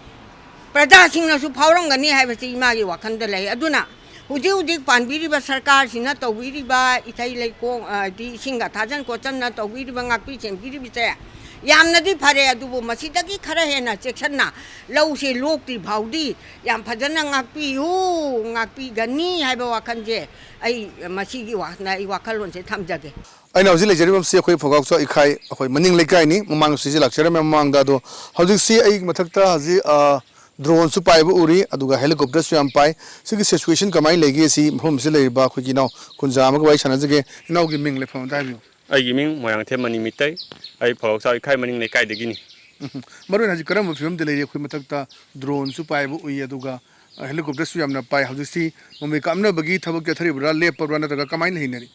ꯄ꯭ꯔꯖꯥꯁꯤꯡꯅꯁꯨ ꯐꯥꯎꯔꯝꯒꯅꯤ ꯍꯥꯏꯕꯁꯤ ꯏꯃꯥꯒꯤ ꯋꯥꯈꯜꯗ ꯂꯩ꯫ ꯑꯗꯨꯅ ꯍꯧꯖꯤꯛ ꯍꯧꯖꯤꯛ ꯄꯥꯟꯕꯤꯔꯤꯕ ꯁꯔꯀꯥꯔꯁꯤꯅ ꯇꯧꯕꯤꯔꯤꯕ ꯏꯊꯩ ꯂꯩꯈꯣꯡ, ꯑ, ꯍꯥꯏꯗꯤ ꯏꯁꯤꯡꯒ ꯊꯥꯖꯟ ꯈꯣꯠꯆꯟꯅ ꯇꯧꯕꯤꯔꯤꯕ, ꯉꯥꯛꯄꯤ ꯁꯦꯟꯕꯤꯔꯤꯕꯁꯦ ꯌꯥꯝꯅꯗꯤ ꯐꯔꯦ꯫ ꯑꯗꯨꯕꯨ ꯃꯁꯤꯗꯒꯤ ꯈꯔ ꯍꯦꯟꯅ ꯆꯦꯛꯁꯤꯟꯅ ꯂꯧꯁꯤ ꯂꯣꯛꯇ꯭ꯔꯤ ꯐꯥꯎꯗꯤ ꯌꯥꯝ ꯐꯖꯅ ꯉꯥꯛꯄꯤꯌꯨ, ꯉꯥꯛꯄꯤꯒꯅꯤ ꯍꯥꯏꯕ ꯋꯥꯈꯜꯁꯦ ꯑꯩ ꯃꯁꯤꯒꯤ ꯋꯥ-, ꯑꯩ ꯋꯥꯈꯜꯂꯣꯟꯁꯦ ꯊꯝꯖꯒꯦ꯫ ꯑꯩꯅ ꯍꯧꯖꯤꯛ ꯂꯩꯖꯔꯤꯕꯁꯤ ꯑꯩꯈꯣꯏ ꯐꯧꯒꯥꯎꯆꯥꯎ ꯏꯈꯥꯏ, ꯑꯩꯈꯣꯏ ꯃꯅꯤꯡ ꯂꯩꯀꯥꯏꯅꯤ꯫ ꯃꯃꯥꯡꯁꯨ ꯁꯤꯁꯦ ꯂꯥꯛꯆꯔꯝꯃꯦ꯫ ꯃꯃꯥꯡꯗ ꯑꯗꯣ ꯍꯧꯖꯤꯛꯁꯤ ꯑꯩꯒꯤ ꯃꯊꯛꯇ ꯍꯧꯖꯤꯛ, ꯑ, ꯗ꯭ꯔꯣꯟꯁꯨ ꯄꯥꯏꯕ ꯎꯔꯤ, ꯑꯗꯨꯒ ꯍꯦꯂꯤꯀꯣꯞꯇꯔꯁꯨ ꯌꯥꯝ ꯄꯥꯏ꯫ ꯁꯤꯒꯤ ꯁꯤꯆꯨꯋꯦꯁꯟ ꯀꯃꯥꯏꯅ ꯂꯩꯒꯦ, ꯁꯤ ꯃꯐꯝꯁꯤꯗ ꯂꯩꯔꯤꯕ ꯑꯩꯈꯣꯏꯒꯤ ꯏꯅꯥꯎ ꯀꯨꯟꯖꯥ ꯑꯃꯒ ꯋꯥꯔꯤ ꯁꯥꯟꯅꯖꯒꯦ꯫ ꯏꯅꯥꯎꯒꯤ ꯃꯤꯡ, ꯂꯩꯐꯝ ꯑꯝꯇ ꯍꯥꯏꯕꯤꯌꯨ꯫ ꯑꯩꯒꯤ ꯃꯤꯡ ꯃꯣꯏꯔꯥꯡꯊꯦꯝ ꯃꯅꯤ ꯃꯤꯇꯩ꯫ ꯑꯩ ꯐꯧꯒꯥꯎꯆꯥꯎ ꯏꯈꯥꯏ ꯃꯅꯤꯡ ꯂꯩꯀꯥꯏꯗꯒꯤꯅꯤ꯫ ꯎꯝ꯫ ꯃꯔꯨ ꯑꯣꯏꯅ ꯍꯧꯖꯤꯛ ꯀꯔꯝꯕ ꯐꯤꯕꯝꯗ ꯂꯩꯔꯤ? ꯑꯩꯈꯣꯏ ꯃꯊꯛꯇ ꯗ꯭ꯔꯣꯟꯁꯨ ꯄꯥꯏꯕ ꯎꯏ, ꯑꯗꯨꯒ, ꯑ, ꯍꯦꯂꯤꯀꯣꯞꯇꯔꯁꯨ ꯌꯥꯝꯅ ꯄꯥꯏ꯫ ꯍꯧꯖꯤꯛꯁꯤ ꯅꯣꯡꯃꯩ ꯀꯥꯞꯅꯕꯒꯤ ꯊꯕꯛ ꯆꯠꯊꯔꯤꯕ꯭ꯔꯥ, ꯂꯦꯞꯄꯕ꯭ꯔꯥ, ꯅꯠꯇ꯭ꯔꯒ ꯀꯃꯥꯏꯅ ꯍꯤꯡꯅꯔꯤ?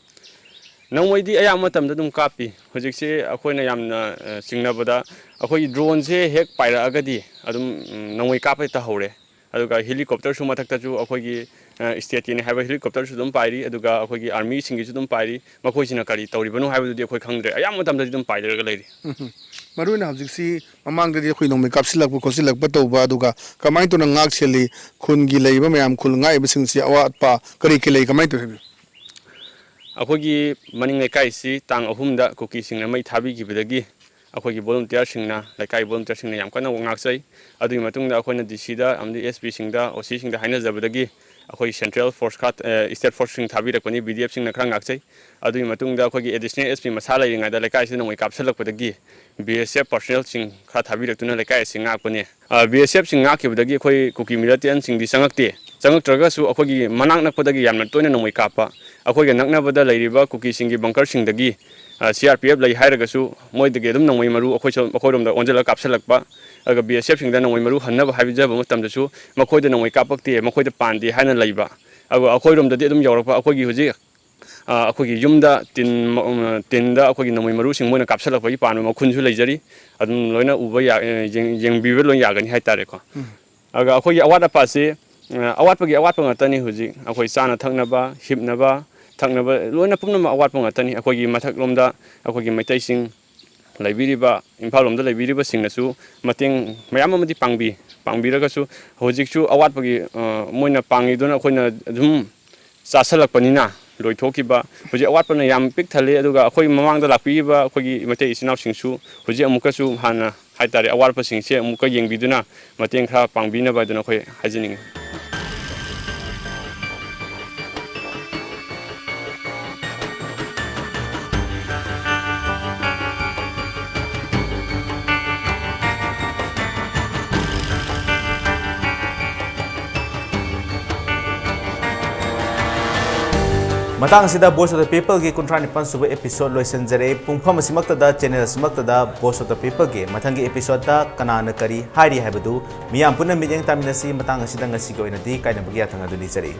ꯅꯣꯡꯃꯩꯗꯤ ꯑꯌꯥꯝꯕ ꯃꯇꯝꯗ ꯑꯗꯨꯝ ꯀꯥꯞꯄꯤ꯫ ꯍꯧꯖꯤꯛꯁꯦ ꯑꯩꯈꯣꯏꯅ ꯌꯥꯝꯅ, ꯑ, ꯆꯤꯡꯅꯕꯗ ꯑꯩꯈꯣꯏꯒꯤ ꯗ꯭ꯔꯣꯟꯁꯦ ꯍꯦꯛ ꯄꯥꯏꯔꯛꯑꯒꯗꯤ ꯑꯗꯨꯝ, ꯎꯝ, ꯅꯣꯡꯃꯩ ꯀꯥꯞꯄ ꯍꯦꯛꯇ ꯍꯧꯔꯦ꯫ ꯑꯗꯨꯒ ꯍꯦꯂꯤꯀꯣꯞꯇꯔꯁꯨ ꯃꯊꯛꯇꯁꯨ ꯑꯩꯈꯣꯏꯒꯤ, ꯑ, ꯁ꯭ꯇꯦꯠꯀꯤꯅꯤ ꯍꯥꯏꯕ ꯍꯦꯂꯤꯀꯣꯞꯇꯔꯁꯨ ꯑꯗꯨꯝ ꯄꯥꯏꯔꯤ, ꯑꯗꯨꯒ ꯑꯩꯈꯣꯏꯒꯤ ꯑꯥꯔꯃꯤꯁꯤꯡꯒꯤꯁꯨ ꯑꯗꯨꯝ ꯄꯥꯏꯔꯤ꯫ ꯃꯈꯣꯏꯁꯤꯅ ꯀꯔꯤ ꯇꯧꯔꯤꯕꯅꯣ ꯍꯥꯏꯕꯗꯨꯗꯤ ꯑꯩꯈꯣꯏ ꯈꯪꯗ꯭ꯔꯦ꯫ ꯑꯌꯥꯝꯕ ꯃꯇꯝꯗꯗꯤ ꯑꯗꯨꯝ ꯄꯥꯏꯔꯒ ꯂꯩꯔꯤ꯫ ꯎꯝ꯫ ꯃꯔꯨꯑꯣꯏꯅ ꯍꯧꯖꯤꯛꯁꯤ ꯃꯃꯥꯡꯗꯗꯤ ꯑꯩꯈꯣꯏ ꯅꯣꯡꯃꯩ ꯀꯥꯞꯁꯤꯜꯂꯛꯄ ꯈꯣꯠꯆꯤꯜꯂꯛꯄ ꯇꯧꯕ, ꯑꯗꯨꯒ ꯀꯃꯥꯏꯅ ꯇꯧꯅ ꯉꯥꯛ ꯁꯦꯜꯂꯤ? ꯈꯨꯟꯒꯤ ꯂꯩꯔꯤꯕ ꯃꯌꯥꯝ, ꯈꯨꯜ ꯉꯥꯛꯏꯕꯁꯤꯡꯁꯤ ꯑꯋꯥꯠꯄ ꯀꯔꯤ ꯀꯔꯤ ꯂꯩ, ꯀꯃꯥꯏꯅ ꯇꯧꯏ ꯍꯥꯏꯕꯤꯌꯨ? ꯑꯩꯈꯣꯏꯒꯤ ꯃꯅꯤꯡ ꯂꯩꯀꯥꯏꯁꯤ ꯇꯥꯡ ꯑꯍꯨꯝꯗ ꯀꯨꯀꯤꯁꯤꯡꯅ ꯃꯩ ꯊꯥꯕꯤꯈꯤꯕꯗꯒꯤ ꯑꯩꯈꯣꯏꯒꯤ ꯚꯣꯂꯨꯟꯇꯤꯌꯔꯁꯤꯡꯅ, ꯂꯩꯀꯥꯏ ꯚꯣꯂꯨꯟꯇꯤꯌꯔꯁꯤꯡꯅ ꯌꯥꯝ ꯀꯟꯅ ꯉꯥꯛꯆꯩ꯫ ꯑꯗꯨꯒꯤ ꯃꯇꯨꯡꯗ ꯑꯩꯈꯣꯏꯅ ꯗꯤ ꯁꯤꯗ ꯑꯃꯗꯤ ꯑꯦꯁ ꯄꯤꯁꯤꯡꯗ, ꯑꯣ ꯁꯤꯁꯤꯡꯗ ꯍꯥꯏꯅꯖꯕꯗꯒꯤ ꯑꯩꯈꯣꯏ ꯁꯦꯟꯇ꯭ꯔꯦꯜ ꯐꯣꯔꯁ ꯈꯔ, ꯑ, ꯁ꯭ꯇꯦꯠ ꯐꯣꯔꯁꯁꯤꯡ ꯊꯥꯕꯤꯔꯛꯄꯅꯤ, ꯕꯤ ꯗꯤ ꯑꯦꯐꯁꯤꯡꯅ ꯈꯔ ꯉꯥꯛꯆꯩ꯫ ꯑꯗꯨꯒꯤ ꯃꯇꯨꯡꯗ ꯑꯩꯈꯣꯏꯒꯤ ꯑꯦꯗꯤꯁꯅꯦꯜ ꯑꯦꯁ ꯄꯤ ꯃꯁꯥ ꯂꯩꯔꯤꯉꯩꯗ ꯂꯩꯀꯥꯏꯁꯤꯗ ꯅꯣꯡꯃꯩ ꯀꯥꯞꯁꯤꯜꯂꯛꯄꯗꯒꯤ ꯕꯤ ꯑꯦꯁ ꯑꯦꯐ ꯄꯥꯔꯁꯣꯅꯦꯜꯁꯤꯡ ꯈꯔ ꯊꯥꯕꯤꯔꯛꯇꯨꯅ ꯂꯩꯀꯥꯏ ꯑꯁꯤ ꯉꯥꯛꯄꯅꯤ꯫ ꯑ, ꯕꯤ ꯑꯦꯁ ꯑꯦꯐꯁꯤꯡ ꯉꯥꯛꯈꯤꯕꯗꯒꯤ ꯑꯩꯈꯣꯏ ꯀꯨꯀꯤ ꯃꯤꯂꯤꯇꯦꯟꯁꯤꯡꯗꯤ ꯆꯪꯉꯛꯇꯦ꯫ ꯆꯪꯉꯛꯇ꯭ꯔꯒꯁꯨ ꯑꯩꯈꯣꯏꯒꯤ ꯃꯅꯥꯛ ꯅꯛꯄꯗꯒꯤ ꯌꯥꯝꯅ ꯇꯣꯏꯅ ꯅꯣꯡꯃꯩ ꯀꯥꯞꯄ, ꯑꯩꯈꯣꯏꯒ ꯅꯛꯅꯕꯗ ꯂꯩꯔꯤꯕ ꯀꯨꯀꯤꯁꯤꯡꯒꯤ ꯕꯪꯀꯔꯁꯤꯡꯗꯒꯤ, ꯑ, ꯁꯤ ꯑꯥꯔ ꯄꯤ ꯑꯦꯐ ꯂꯩ ꯍꯥꯏꯔꯒꯁꯨ ꯃꯣꯏꯗꯒꯤ ꯑꯗꯨꯝ ꯅꯣꯡꯃꯩ ꯃꯔꯨ ꯑꯩꯈꯣꯏꯁꯨ, ꯑꯩꯈꯣꯏꯔꯣꯝꯗ ꯑꯣꯟꯁꯤꯜꯂꯒ ꯀꯥꯞꯁꯤꯜꯂꯛꯄ꯫ ꯑꯗꯨꯒ ꯕꯤ ꯑꯦꯁ ꯑꯦꯐꯁꯤꯡꯗ ꯅꯣꯡꯃꯩ ꯃꯔꯨ ꯍꯟꯅꯕ ꯍꯥꯏꯖꯕ ꯃꯇꯝꯗꯁꯨ ꯃꯈꯣꯏꯗ ꯅꯣꯡꯃꯩ ꯀꯥꯞꯄꯛꯇꯦ, ꯃꯈꯣꯏꯗ ꯄꯥꯟꯗꯦ ꯍꯥꯏꯅ ꯂꯩꯕ꯫ ꯑꯗꯨꯒ ꯑꯩꯈꯣꯏꯔꯣꯝꯗꯗꯤ ꯑꯗꯨꯝ ꯌꯧꯔꯛꯄ꯫ ꯑꯩꯈꯣꯏꯒꯤ ꯍꯧꯖꯤꯛ, ꯑ, ꯑꯩꯈꯣꯏꯒꯤ ꯌꯨꯝꯗ ꯇꯤꯟ, ꯎꯝ, ꯇꯤꯟꯗ ꯑꯩꯈꯣꯏꯒꯤ ꯅꯣꯡꯃꯩ ꯃꯔꯨꯁꯤꯡ ꯃꯣꯏꯅ ꯀꯥꯞꯁꯤꯜꯂꯛꯄꯒꯤ ꯄꯥꯟꯕ ꯃꯈꯨꯟꯁꯨ ꯂꯩꯖꯔꯤ꯫ ꯑꯗꯨꯝ ꯂꯣꯏꯅ ꯎꯕ ꯌꯥ-, ꯑ, ꯌꯦꯡ-, ꯌꯦꯡꯕꯤꯕ ꯂꯣꯏ ꯌꯥꯒꯅꯤ ꯍꯥꯏꯇꯥꯔꯦꯀꯣ꯫ ꯑꯗꯨꯒ ꯑꯩꯈꯣꯏꯒꯤ ꯑꯋꯥꯠ ꯑꯄꯥꯁꯤ, ꯑ, ꯑꯋꯥꯠꯄꯒꯤ ꯑꯋꯥꯠꯄ ꯉꯥꯛꯇꯅꯤ꯫ ꯍꯧꯖꯤꯛ ꯑꯩꯈꯣꯏ ꯆꯥꯅ ꯊꯛꯅꯕ, ꯍꯤꯞꯅꯕ, ꯊꯛꯅꯕ ꯂꯣꯏꯅ ꯄꯨꯝꯅꯃꯛ ꯑꯋꯥꯠꯄ ꯉꯥꯛꯇꯅꯤ꯫ ꯑꯩꯈꯣꯏꯒꯤ ꯃꯊꯛꯂꯣꯝꯗ ꯑꯩꯈꯣꯏꯒꯤ ꯃꯩꯇꯩꯁꯤꯡ ꯂꯩꯕꯤꯔꯤꯕ, ꯏꯝꯐꯥꯜ ꯂꯣꯝꯗ ꯂꯩꯕꯤꯔꯤꯕꯁꯤꯡꯅꯁꯨ ꯃꯇꯦꯡ ꯃꯌꯥꯝ ꯑꯃꯗꯤ ꯄꯥꯡꯕꯤ, ꯄꯥꯡꯕꯤꯔꯒꯁꯨ ꯍꯧꯖꯤꯛꯁꯨ ꯑꯋꯥꯠꯄꯒꯤ, ꯑ, ꯃꯣꯏꯅ ꯄꯥꯡꯉꯤꯗꯨꯅ ꯑꯩꯈꯣꯏꯅ ꯑꯗꯨꯝ ꯆꯥꯁꯜꯂꯛꯄꯅꯤꯅ ꯂꯣꯏꯊꯣꯛꯈꯤꯕ꯫ ꯍꯧꯖꯤꯛ ꯑꯋꯥꯠꯄꯅ ꯌꯥꯝ ꯄꯤꯛ ꯊꯜꯂꯤ꯫ ꯑꯗꯨꯒ ꯑꯩꯈꯣꯏ ꯃꯃꯥꯡꯗ ꯂꯥꯛꯄꯤꯔꯤꯕ ꯑꯩꯈꯣꯏꯒꯤ ꯃꯩꯇꯩ ꯏꯆꯤꯟ ꯏꯅꯥꯎꯁꯤꯡꯁꯨ ꯍꯧꯖꯤꯛ ꯑꯃꯨꯛꯀꯁꯨ ꯍꯥꯟꯅ ꯍꯥꯏꯇꯥꯔꯦ, ꯑꯋꯥꯠꯄꯁꯤꯡꯁꯦ ꯑꯃꯨꯛꯀ ꯌꯦꯡꯕꯤꯗꯨꯅ ꯃꯇꯦꯡ ꯈꯔ ꯄꯥꯡꯕꯤꯅꯕ ꯍꯥꯏꯗꯨꯅ ꯑꯩꯈꯣꯏ ꯍꯥꯏꯖꯅꯤꯡꯉꯤ꯫ ꯃꯇꯥꯡ ꯑꯁꯤꯗ Voice of the People ꯒꯤ ꯀꯨꯟꯊ꯭ꯔꯥ ꯅꯤꯄꯥꯟ ꯁꯨꯕ episode ꯂꯣꯏꯁꯤꯟꯖꯔꯦ꯫ ꯄꯨꯡꯐꯝ ꯑꯁꯤꯃꯛꯇꯗ channel ꯑꯁꯤꯃꯛꯇꯗ Voice of the People ꯒꯤ ꯃꯊꯪꯒꯤ episode ꯇ ꯀꯅꯥꯅ ꯀꯔꯤ ꯍꯥꯏꯔꯤ ꯍꯥꯏꯕꯗꯨ ꯃꯤꯌꯥꯝ ꯄꯨꯟꯅ ꯃꯤꯠꯌꯦꯡ ꯇꯥꯃꯤꯟꯅꯁꯤ꯫ ꯃꯇꯥꯡ ꯑꯁꯤꯗ ꯉꯁꯤꯒꯤ ꯑꯣꯏꯅꯗꯤ ꯀꯥꯏꯅꯕꯒꯤ ꯌꯥꯊꯪ ꯑꯗꯨ ꯅꯤꯖꯔꯤ꯫